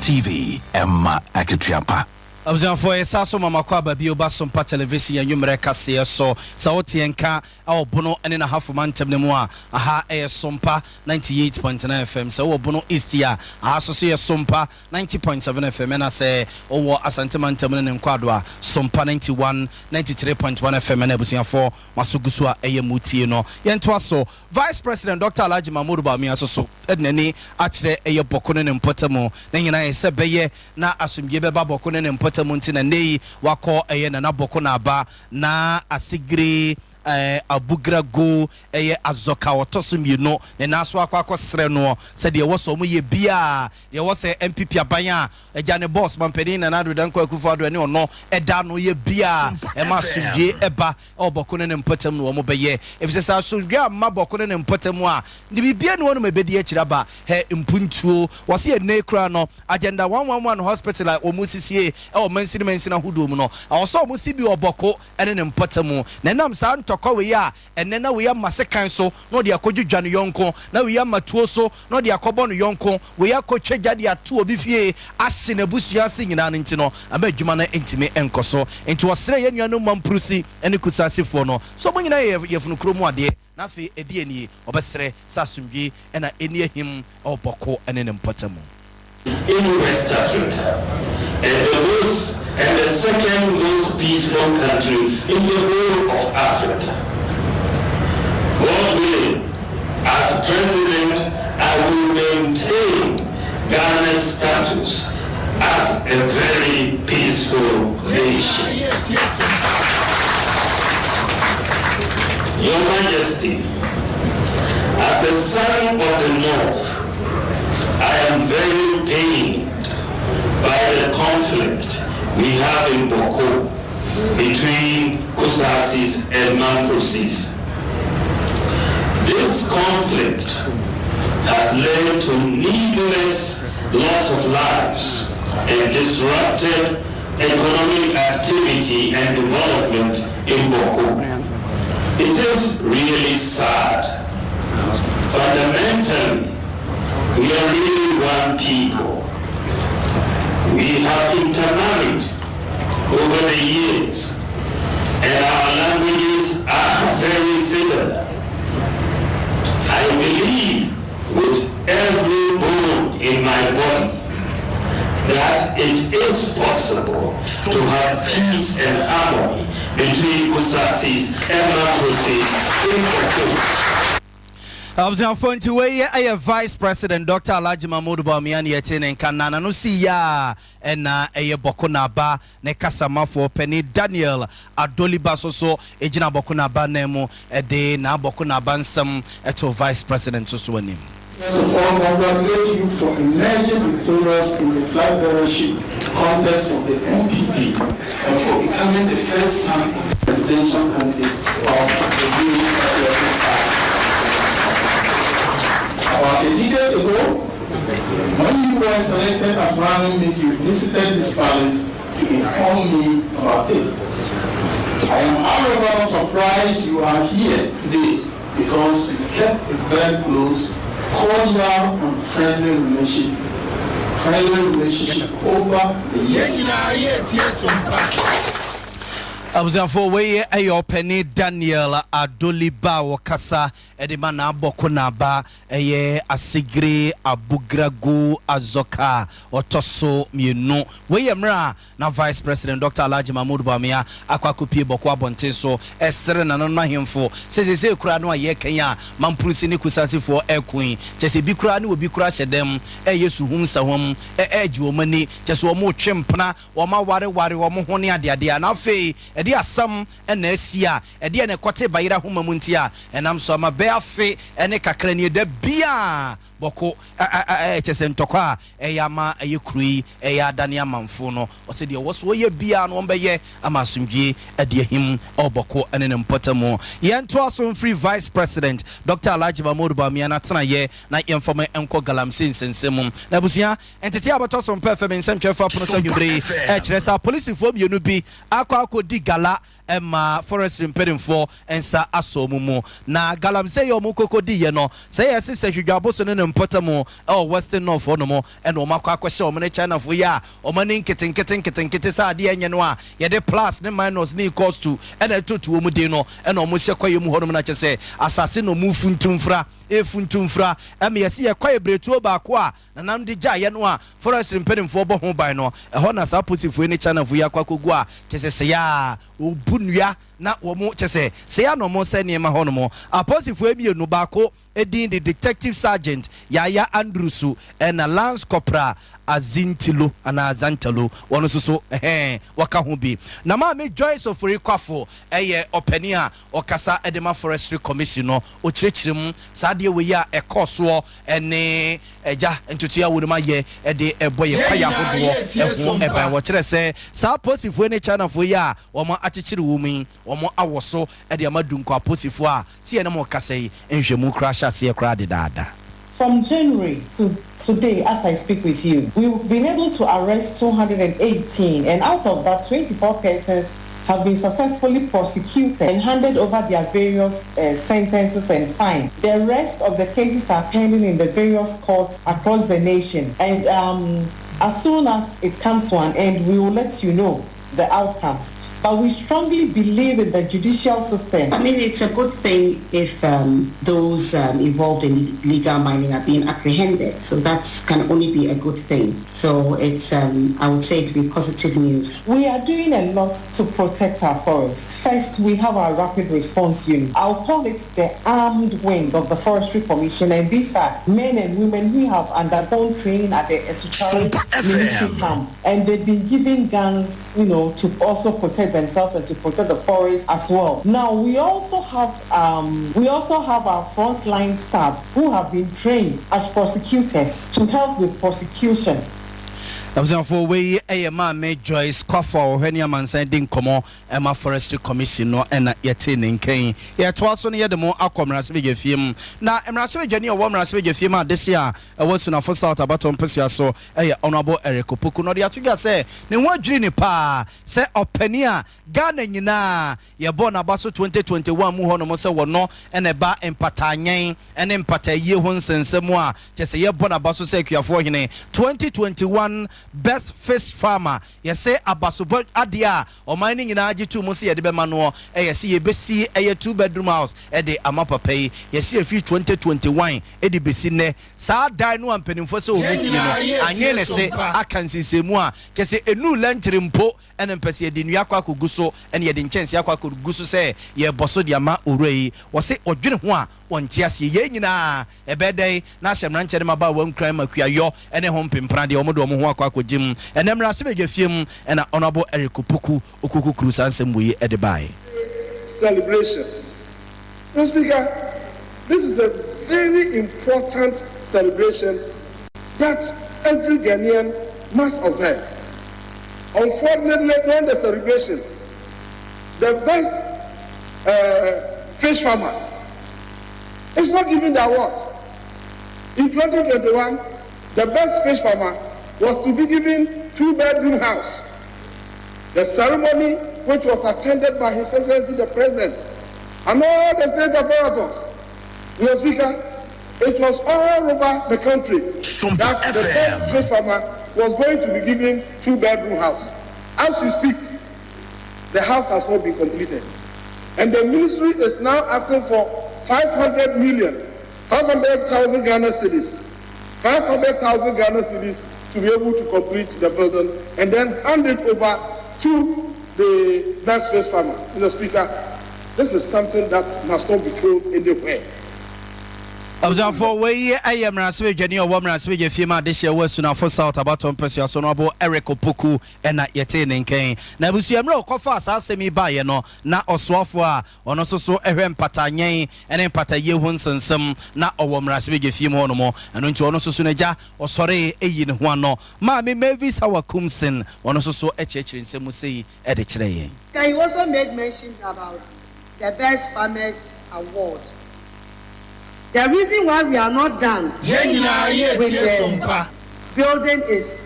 TV, ɛma akatua pa. Abusuafoɔ, yɛsa so ma makɔ aba bio ba Sompa Television yɛn nwummerɛ kaseɛ so. Sɛ wote yɛn nka ɛwɔ Bono ne N'Ahafo mantam no mu a, aha ɛyɛ Sompa 98.9 FM. Sɛ wowɔ Bono East a, aha so so yɛ Sompa 90.7 FM. Ɛna sɛ wowɔ Asante mantam no ne Nkwado a, Sompa 91 93.1 FM. Ɛna abusuafoɔ, maso gu so a ɛyɛ mu tie no. Yɛntoa so. Vice President Dr Alhaji Mahmood Bawumia so so ɛde n'ani akyerɛ ɛyɛ Bawku ne ne mpɔtam. Ne nyinaa yɛ sɛ bɛyɛ na asomdwe bɛba Bawku ne ne mpɔtam nti na nnɛ yi wakɔ ɛyɛ Nana Bawku n'aba na Asigiri Abugrago ɛyɛ Azɔka ɔtɔ so mmienu ne nan so akɔ akɔsrɛ noɔ sɛdeɛ ɛwɔ sɛ ɔmo yɛ biaa deɛ ɛwɔ sɛ NPP aban a agya ne boss mampanin Nana Addo Dankwa Akufo-Addo ɛne ɔno ɛda no yɛ biaa ɛma asomdwe ɛba ɛwɔ Bawku ne ne mpɔtam no wɔn bɛyɛ, efisɛ sɛ asomdwe amma Bawku ne ne mpɔtam a, ne biribiara ni wɔnom ɛbɛdi akyire aba. Hɛ mpuntuo wɔse ɛnnɛ yi koraa no, Agenda 111 Hospital a wɔn sisie ɛwɔ mansini mansini ahodoɔ mu no, ɛwɔ sɛ wɔn si bi wɔ Bawku ne ne mpɔtam. Na ɛnam saa ntɔkwa wei a ɛnnɛ na wei ama sekan so na ɔde akɔdwidwa ne yɔnko, na wei ama tuo so na ɔde akɔbɔ ne yɔnko, wei akɔtwa gya de ato obi fie ahye n'abusua ase nyinaa no nti no, ama adwuma no ntumi nkɔ so. Enti wɔsrɛɛ yɛn nuanom Mamprusi ne Kusasifoɔ no sɛ wɔn nyinaa yɛ yafunu koro mu adeɛ, na afei ɛdeɛn nie? Wɔbɛsrɛ sɛ asomdwoeɛ na ɛnni ahim wɔ Bawku ne ne mpɔtamu. In West Africa and the most and the second most peaceful country in the whole of Africa. God willing, as president, I will maintain Ghana's status as a very peaceful nation. Your Majesty, as a son of the North, I am very pained by the conflict we have in Bawku between Kusasis and Mamprusis. This conflict has led to needless loss of lives and disrupted economic activity and development in Bawku. It is really sad. Fundamentally, we are really one people. We have intermarried over the years, and our languages are very similar. I believe with every bone in my body that it is possible to have peace and harmony between Kusasis and Mamprusis in Bawku. Abusuafoɔ, nti wei ɛyɛ Vice President Dr Alhaji Mahmood Bawumia ne yɛte ne nka na n'ano si yie a ɛna ɛyɛ Bawku n'aba ne kasamafoɔ panin Daniel Adoliba so so gyina Bawku n'aba nan mu ɛde n'abɔko n'aba nsɛm ɛto Vice President so so anim. First of all, congratulate you for emerging victorious in the flag bearership contest of the NPP and for becoming the first son presidential candidate of the new Patriotic Party. About a decade ago, when you were selected as running mate, you visited this palace to inform me about it. I am, however, not surprised you are here today because you kept a very close, cordial and friendly relationship over the years. Abusuafoɔ, wei ɛyɛ ɔpanin Daniel Adoliba a wɔkasa ɛde ma n'abɔko n'aba ɛyɛ Asigiri Abugrago Azɔka ɔtɔ so mmienu. Wei yɛ mmerɛ a na Vice President Dr Alhaji Mahmood Bawumia akɔ akɔpie Bawku abɔnten so ɛsere nananom ahemfo sɛ sɛsɛ kura no a yɛkɛn a Mampurusi ne Kusasifoɔ ɛko yi kyɛ sɛ bi koraa ne obi koraa hyɛ dɛm ɛyɛ suhum sahom ɛɛgye wɔn ani kyɛ sɛ wɔn retwe mpena, wɔn awareware wɔn ho ne adeadeɛ. Na afei ɛde asɛm ɛna asi a ɛdeɛ na ɛkɔte bayerɛ ahoma mu nti a ɛnam so ama bɛɛ afe ɛne kakra nie da biaa Bawku kyɛ sɛ ntɔkwa a ɛyɛ ama ɛyɛ kuro yi ɛyɛ adane amanfo no. Ɔsɛ deɛ ɔwɔ so wɔyɛ biaa no wɔn ama asomdwie ɛde ahim ɛwɔ Bawku ɛne ne mpɔtam. Yɛntoa so mfiri Vice President Dr Alhaji Mahmood Bawumia n'atenayɛ na yɛmfam nkɔ galamsey nsɛnsɛm mu. Na abusua, ntete a bɛtɔ so mpɛ fɛ me nsɛmtwerɛfoɔ apono so anwummere yi ɛkyerɛ sɛ apolisifoɔ mmienu bi akɔ akɔdi gala ɛma forestry mpanimfoɔ nsa asɔ mu na galamsey yɛ ɔmo koko di yɛ no sɛ yɛ sɛ hwidwabo so ne ne. mpɔtam ɛwɔ Western North hɔ nom ɛna wɔn akɔ akɔhyɛ wɔn ne Chinafoɔ yi a wɔn ani nketenkete nketenkete sɛ adeɛ nyɛ no a yɛde plus ne minus ne equals to ɛna ɛtoto wɔn din no, ɛna wɔn hyɛ kwaeɛ mu hɔ nom, na kyɛ sɛ asase na wɔn funtumfra efuntumfra ɛma yɛsi yɛ kwaeɛ beretuo baako a nanam de gyaeɛ no a forestry mpanimfoɔ bɔ ho ban no. Ɛhɔ na saa posifoɔ ne Chinafoɔ yi akɔ akɔgu a kyɛ sɛ sɛyɛ a wɔbu nnua na wɔn kyɛ sɛ sɛyɛ na wɔn sɛ nneɛma hɔ nom. Apolisifoɔ mmienu baako edin de Detective Sergeant Yaya Andrews ɛna Lance Corporal Azintilo anaa Azantalo, wɔn nso so ɛhɛn wɔka ho bi. Na Maame Joyce Ofori Kwafo ɛyɛ ɔpanin a ɔkasa ɛde ma Forestry Commission no, ɔkyerɛkyerɛ mu saa adeɛ wɔ yi a ɛkɔɔ soɔ ɛne ɛgya ntotoe a wɔn ayɛ ɛde ɛbɔ yɛ kwaeɛ ahodoɔ ɛho ɛban. Wɔkyerɛ sɛ saa apolisifoɔ ne Chinafoɔ yi a wɔn akyekyere wɔn yi, wɔn awɔ so ɛde ama Dunkwa apolisifoɔ a si yɛn mo kasa yi nhwɛmu koraa hyɛ aseɛ koraa dedaada. From January to today, as I speak with you, we've been able to arrest 218, and out of that, 24 persons have been successfully prosecuted and handed over their various sentences and fines. The rest of the cases are pending in the various courts across the nation. And as soon as it comes to an end, we will let you know the outcomes. But we strongly believe in the judicial system. I mean, it's a good thing if those involved in illegal mining are being apprehended. So that can only be a good thing. So I would say it to be positive news. We are doing a lot to protect our forests. First, we have our rapid response unit. I'll call it the armed wing of the Forestry Commission, and these are men and women who have undergone training at the Asuchari military camp, and they've been given guns to also protect themselves and to protect the forest as well. Now we also have our frontline staff who have been trained as prosecutors to help with prosecution. Abusuafoɔ, wei ɛyɛ Maame Joyce Kwafo a wɔhwɛ ne amansan di nkɔmmɔ ɛma Forestry Commission no ɛna yɛte ne nkɛn. Yɛtoa so no, yɛde mo akɔ mmarahyɛbadwa fie mu, na mmarahyɛbadwani a ɔwɔ mmarahyɛbadwa fie mu adehye a ɛwɔ Sunafo South abatɔ mpɛsua so ɛyɛ Honourable Eric Opoku, na ɔde ato dwa sɛ ne ho adwiri ne paa sɛ ɔpani a Ghana nyinaa yɛbɔ n'aba so 2021 mu hɔnom sɛ wɔno ɛna ɛba mpatanyɛn ɛne mpatayie ho nsɛnsɛm a kyɛ sɛ yɛbɔ n'aba so sɛ akuafoɔ hene, 2021 Best Fish Farmer, yɛsɛ abasobɔ adeɛ a ɔman no nyinaa gye to mu sɛ yɛde bɛma noɔ ɛyɛ sɛ yɛbɛsi ɛyɛ two bedroom house ɛde ama papa yi. Yɛsi efi 2021 ɛde bɛsi nnɛ, saa dan no a mpanimfoɔ sɛ wɔn sie no anyɛ ne se aka nsensɛmu a kyɛ sɛ enu lintel mpo ɛna mpɛ sɛ yɛde nnua akɔ akɔgu so ɛna yɛde nkyɛnse akɔ akɔgu so sɛ yɛbɔ so de ama owura yi. Wɔse ɔdwene ho a wɔnte aseɛ. Yɛn nyinaa ɛbɛyɛ dɛn na ahyɛ mmeranteɛ no maba a wɔnkura ma kuayɔ ɛne ho mpempra deɛ wɔn de wɔn ho akɔ akɔgye mu. Ɛnɛ mmarahyɛbadwa fie mu ɛna Honourable Eric Opoku okukukuru saa nsɛm wɔ yi ɛde baeɛ. Celebration. Mr. Speaker, this is a very important celebration that every Ghanaian must observe. Unfortunately, during the celebration, the best fish farmer is not given the award. In 2021, the best fish farmer was to be given two-bedroom house. The ceremony, which was attended by His Excellency the President and all the state apparatus, Mr. Speaker, it was all over the country that the best fish farmer was going to be given two-bedroom house. As we speak, the house has not been completed. And the ministry is now asking for 500 million, 500,000 Ghana cedis, 500,000 Ghana cedis to be able to complete the building and then hand it over to the best fish farmer. Mr. Speaker, this is something that must not be told anywhere. Abusuafoɔ, wei ɛyɛ mmarahyɛbadwani a ɔwɔ mmarahyɛbadwa fie mu adehyɛ wɔ Asunafo South abatɔ mpɛsua so no abo Eric Opoku ɛna yɛtee ne nkɛn. Na abusua, mmerɛ ɔkɔfa saa asɛm yi baeɛ no, na ɔsoafoɔ a ɔno nso so ɛhwɛ mpatanyɛn ɛne mpatayie ho nsɛnsɛm na ɔwɔ mmarahyɛbadwa fie mu hɔ nom. Ɛno nti ɔno nso so n'agya ɔsɔre ɛyi ne ho ano. Maame Mavis Hawa Koomson, ɔno nso so ɛkyerɛkyerɛ nsɛm mu sei ɛde kyerɛ yɛn. He also made mention about the Best Farmers Award. The reason why we are not done with the building is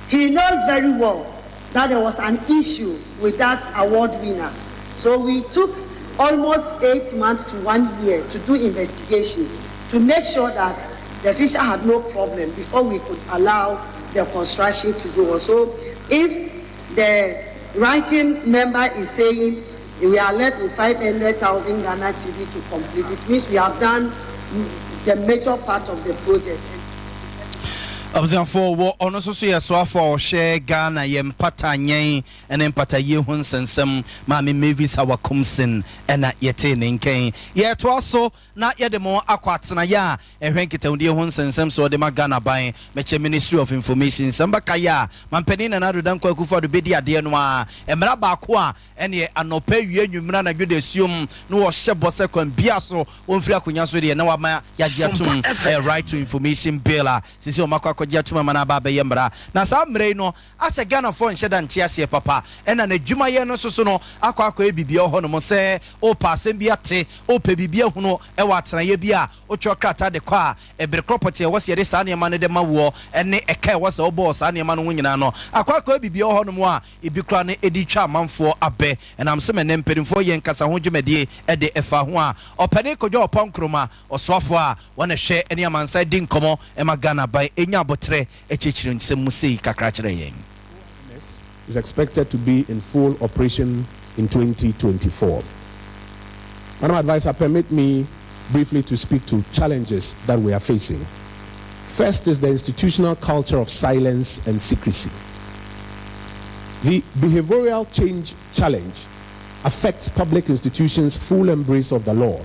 he knows very well that there was an issue with that award winner. So we took almost 8 months to one year to do investigation. to make sure that the fisher had no problem before we could allow the construction to go on. So if the ranking member is saying we are left with 500,000 Ghana cedi to complete, it means we have done the major part of the project. Abusuafoɔ, wɔ ɔno nso so yɛ soafoɔ a ɔhwɛ Ghana yɛ mpata nyɛn ne mpatayie ho nsɛnsɛm, Maame Mavis Hawa Koomson ɛna yɛtee ne nkɛn. Yɛtoa so na yɛde mo akɔ atenaeɛ a ɛhwɛ nkitahodie ho nsɛnsɛm so ɔde ma Ghana ban, mɛkyɛ Ministry of Information. Nsɛm bɛka yɛ a mampanin Nana Addo Dankwa Akufo-Addo bɛdi adeɛ no a mmara baako a ɛneɛ anɔpa, awie, anwummerɛ, anadwo da asuom na wɔhyɛ bɔ sɛ kwan bia so wɔmfiri akonnwa so deɛ na wama yɛagye atom ɛyɛ Right to Information Bill a sisi wɔn akɔ akɔgye atom ama no aba abɛyɛ mmara. Na saa mmerɛ yi no asɛ Ghanafoɔ nhyɛ da nte aseɛ papa, ɛna n'adwumayɛ no nso so no akɔ akɔyɛ biribi wɔ hɔnom sɛ wopɛ asɛm bi ate, wopɛ biribi ahunu ɛwɔ atenaeɛ bi a wotwerɛ krataa de kɔ a, ɛbere korɔ pɔtee ɛwɔ sɛ yɛde saa nneɛma no de ma woɔ ɛne ɛka ɛwɔ sɛ wobɔɔ saa nneɛma no ho nyinaa no akɔ akɔyɛ biribi wɔ hɔnom a ebi koraa no ɛdi twa amanfoɔ abɛ. Ɛnam so mɛnɛ mpanimfoɔ yɛ nkasa ho dwumadie ɛde ɛfa ho a ɔpanin Kojo Oppong Nkrumah, ɔsoafoɔ a wɔn hwɛ ne amansa di nkɔmmɔ ɛma Ghana ban, ɛnya abɔtrɛ akyirikyiri nsɛm mu sei kakra kyerɛ yɛn. Is expected to be in full operation in 2024. Madam Advisor, permit me briefly to speak to challenges that we are facing. First is the institutional culture of silence and secrecy. The behavioral change challenge affects public institutions' full embrace of the law,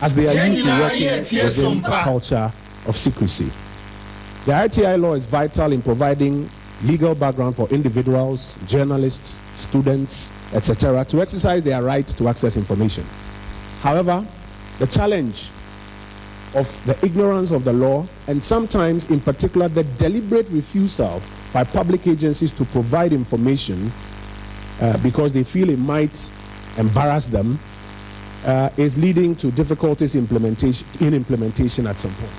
as they are used to working within a culture of secrecy. The RTI law is vital in providing legal background for individuals, journalists, students, etc., to exercise their right to access information. However, the challenge of the ignorance of the law and sometimes, in particular, the deliberate refusal by public agencies to provide information because they feel it might embarrass them is leading to difficulties in implementation at some point.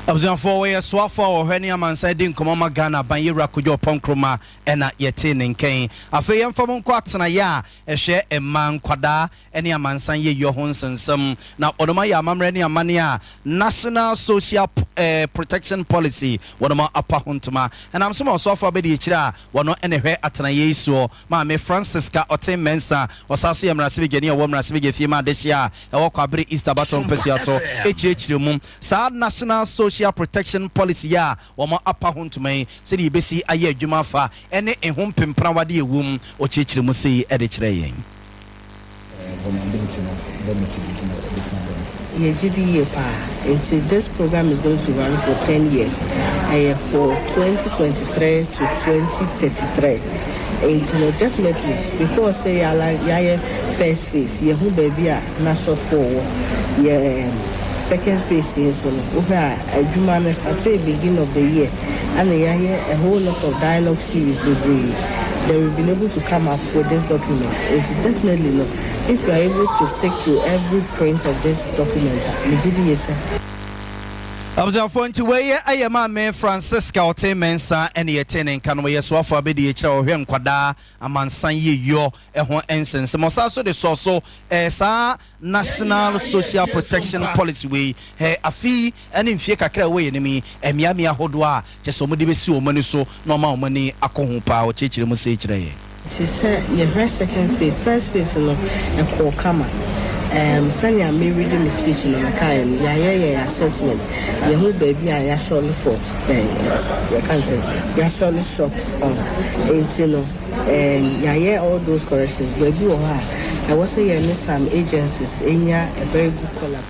Abusuafoɔ, wɔyɛ soafoɔ a wɔhwɛ ne amansa di nkɔmmɔ ma Ghana ban, yɛwura Kojo Oppong Nkrumah ɛna yɛte ne nkɛn. Afei yɛmfa mo nkɔ atenaeɛ a ɛhwɛ mmaa, nkwadaa ne amansan yɛyɛ ho nsɛnsɛm na ɔnom ayɛ amammerɛ ne amanne a National Social Protection Policy wɔnom apa ho ntoma. Ɛnam so ma ɔsoafoɔ abɛdi akyire a wɔno ɛna hwɛ atenaeɛ yi soɔ, Maame Francisca Oteng Mensah, ɔsa so yɛ mmarahyɛbadwani a ɛwɔ mmarahyɛbadwa fie ma adehyɛ a ɛwɔ Kwabere East abatɔ mpasua so, ɛkyerɛkyerɛ mu saa National Social Protection Policy a wɔn apa ho ntoma yi, sɛdeɛ yɛbɛsi ayɛ adwuma afa ɛne ɛho mpemprawade ɛwɔ mu. Ɔkyerɛkyerɛ mu sei ɛde kyerɛ yɛn. Vulnerability no bɛ mitigate no ɛbɛtumi abɛ mu. Yɛgye di yie paa. Nti this program is going to run for 10 years, ɛyɛ for 2023 to 2033. Nti no, definitely, because sɛ yɛala yɛayɛ first phase, yɛho baabi a na shortfall wɔ yɛ. Second phase yi nso no, wohwɛ a adwuma no started beginning of the year, ɛna yɛayɛ a whole lot of dialogue series bebree, then we've been able to come up with this document. Nti definitely no, if you are able to stick to every print of this document a, megye di yie sɛ Abusuafoɔ, nti wɔyɛ ɛyɛ Maame Francisca Oteng Mensah ɛne yɛte ne nka no. Wɔyɛ soafoɔ abɛdi akyirɛ a wɔhwɛ nkwadaa, amansan yɛyɔ ɛho nsɛnsɛm. Ɔsan so de sɔ so saa National Social Protection Policy wei afei ɛne mfie kakra a ɛwɔ yɛn anim yi, mmeammea ahodoɔ a kyɛ sɛ wɔde bɛsi wɔn ani so na ɔma wɔn ani akɔ ho paa. Ɔkyerɛkyerɛ mu sɛ kyerɛ yɛn. Nti sɛ yɛhwɛ second phase, first phase no ɛkɔɔ kama. Sɛnea meredi me speech no mekaeɛ no, yɛayɛ yɛn assessment, yɛho baabi a yɛahyɛ fault, yɛka sɛ yɛahyɛ short on. Nti no yɛayɛ all those corrections. Baabi wɔ hɔ a ɛwɔ sɛ yɛne some agencies ɛnya a very good collab.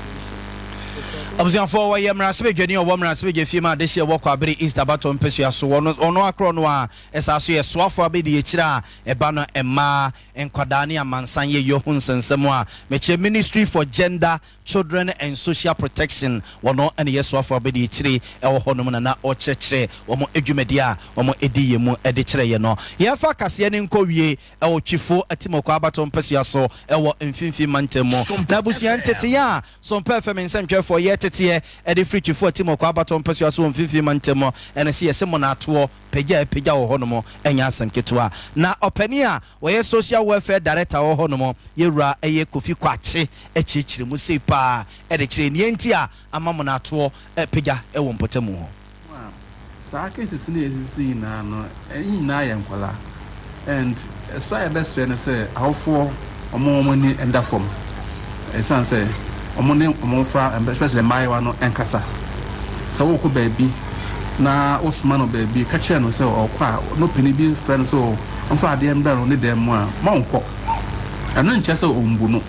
Abusuafoɔ, wɔyɛ mmarahyɛbadwani a ɔwɔ mmarahyɛbadwa fie mu adehyeɛ wɔ Kwabere East abatɔ mpasua so. Ɔno akorɔ no a ɛsaa so yɛ soafoɔ abɛdi akyire a ɛba no mmaa, nkwadaa ne amansan yɛyɛ ho nsɛnsɛm a mekyerɛ Ministry for Gender, Children and Social Protection. Wɔno ɛne yɛ soafoɔ abɛdi akyire ɛwɔ hɔnom na ɔkyerɛkyerɛ wɔn adwumadi a wɔn adi yɛ mu ɛde kyerɛ yɛ no. Yɛmfa kaseɛ ne nkɔ wie ɛwɔ Twifo Atimɔkɔ abatɔ mpasua so ɛwɔ Mfimfini mantam mu. Na abusua, nteteyɛ a Sompa FM nsɛntwerɛfoɔ yɛ yɛteteɛ de firi Twifo Atimɔkɔ abatoɔ mpasua so wɔ Mfimfini Mantam mu ne sɛ yɛse mmonnatoɔ pagya a apagya wɔ hɔnom nyɛ asɛm ketewa. Na ɔpanin a ɔyɛ Social Welfare Director wɔ hɔnom, Yɛwura ɛyɛ Kofi Kwakye kyerɛkyerɛ mu sei paa de kyerɛ nea nti a ama mmonnatoɔ pagya wɔ mpɔtamu hɔ. Mu a, saa cases no a ɛsisi nyinaa no, ɛyi nyinaa yɛ nkwadaa and ɛsrɛ a yɛbɛsrɛ ne sɛ awofoɔ wɔn wɔn ani nda fam ɛsiane sɛ wɔn ne wɔn mmɔfra especially mmaayewa no nkasa. Sɛ wokɔ baabi na wosoma no baabi ka kyerɛ no sɛ ɔkɔ a no panin bi frɛ no sɛ ɔmfa adeɛ mbrɛ no ne dan mu a, ma ɔnkɔ. Ɛno nkyerɛ sɛ ɔmbu no.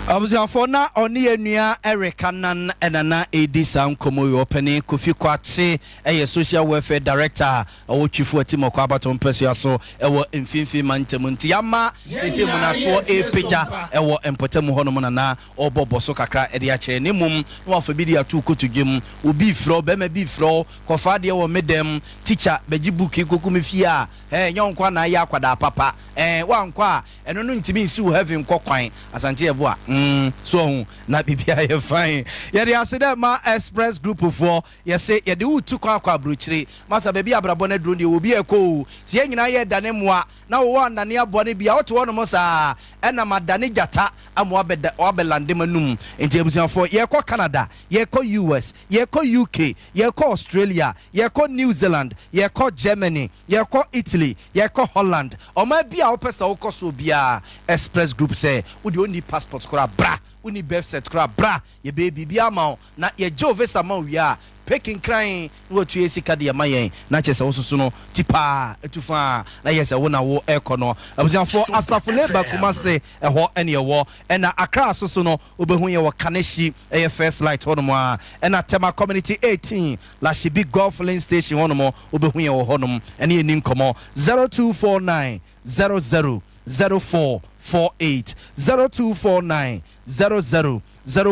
Abusuafoɔ na ɔne yɛn nua Eric Annan na na ɛredi saa nkɔmmɔ yi. Ɔpanin Kofi Kwakye yɛ Social Welfare Director a ɔwɔ Twifo Atimɔkɔ abatoɔ mpasua so wɔ Mfinfini Mantam nti ama seesei mmonatoɔ repagya wɔ mpɔtam hɔnom na na ɔrebɔ bɔ so kakra de akyerɛ na mmom na wafa bi de ato kotodwe mu. Obi refrɛ wo, barima bi refrɛ wo, kɔfa adeɛ wɔ me dɛm, tikya bɛgye book yi kɔgu me fie a, ɛɛ nyɛ wo nko ara na ayɛ akwadaa papa, ɛɛ woankɔ a Ɛno no ntumi nsi wo heaven kɔ kwan. Asante yɛ boa mm so ɔho na biribiara yɛ fine. Yɛde ase dɛ ma express group foɔ yɛse yɛde wo tu kwan akɔ abrokyire. Masa baabi a abrabɔ no aduro no deɛ obi ɛkɔ oo. Sɛ yɛn nyinaa yɛ dane mmoa na wo wannane aboa no bi a wote hɔ nom saa ɛna madane gyata ama wabɛda wabɛ lande manum. Nti abusuafoɔ yɛkɔ Canada, yɛkɔ US, yɛkɔ UK, yɛkɔ Australia, yɛkɔ New Zealand, yɛkɔ Germany, Yɛkɔ Italy, yɛkɔ Holland, ɔman bi a wopɛ sɛ wokɔ soɔ biara, Express Group sɛ wo deɛ wonni passport koraa bra, wonni birth cert koraa bra, yɛbɛyɛ biribiara ama wo, na yɛgye wo visa ma wo wie a, pɛ kinkran na watua yɛ sika de ama yɛn, na kyerɛ sɛ wo soso no ti paa, atu faa, na yɛ sɛ wo na wo rekɔ no. Abusuafoɔ, Asafo Labour Kumasi, ɛhɔ ne ɛwɔ, ɛna Accra soso no, wobɛhu yɛn wɔ Kaneshie, ɛyɛ First Light hɔnom ara, ɛna Tema Community 18, Lashibi Golf Filling Station hɔnom, wobɛhu yɛn wɔ hɔnom ɛne yɛn nni nkɔmmɔ. 0249 00 04 48, 0249 00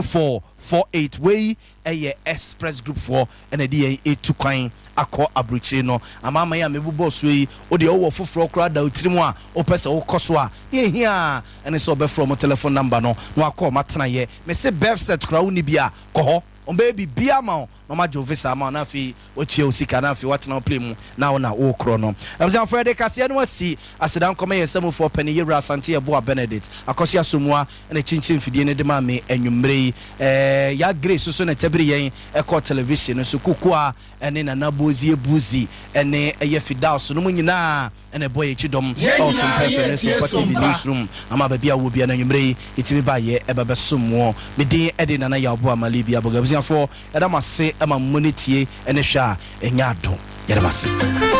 04 48. Wei yɛ Express Group foɔ na ɛde yɛn retu kwan akɔ aburokyire no. Amanaman yi a mebobɔɔ soɔ yi, wo deɛ wowɔ foforɔ koraa da wo tirim a wopɛ sɛ wokɔ so a, deɛ ɛhia ara ne sɛ wobɛfrɛ wɔn telephone number no na wakɔ wɔn atenaeɛ. Mese birth cert koraa wonni bi a, kɔ hɔ. Wɔbɛyɛ biribiara ama wo na wɔagye wo visa ama wo na afei wɔatua wo sika na afei woatena wo plane mu na wo na worekorɔ no. Abusuafoɔ yɛde kaseɛ no asi aseda nkɔma yɛn samufoɔ panin Yɛwura Asante Yeboah Benedict Akɔso Asomuah na ɛkyinkyini mfidie no de maa me anwummerɛ yi. Ɛɛ Yaa Grace nso na ɛtabiri yɛn kɔɔ television no so. Kukua ne Nana Bozie Buzi ne ɛyɛ Fidaus nom nyinaa na ɛbɔ yɛn kyidɔm Yɛn wɔ nyinaa Sompa FM ne yɛretie Sompa TV Sompa. Newsroom ama baabi a wowɔ biara no anwummerɛ yi yɛtumi baeɛ ɛba bɛsom woɔ. Me din de Nana Yaw Boamah Libya Boga. Abusuafoɔ yɛda mo ase ma mo ne tie ne hwɛ a ɛnyɛ ado. Yɛda mo ase.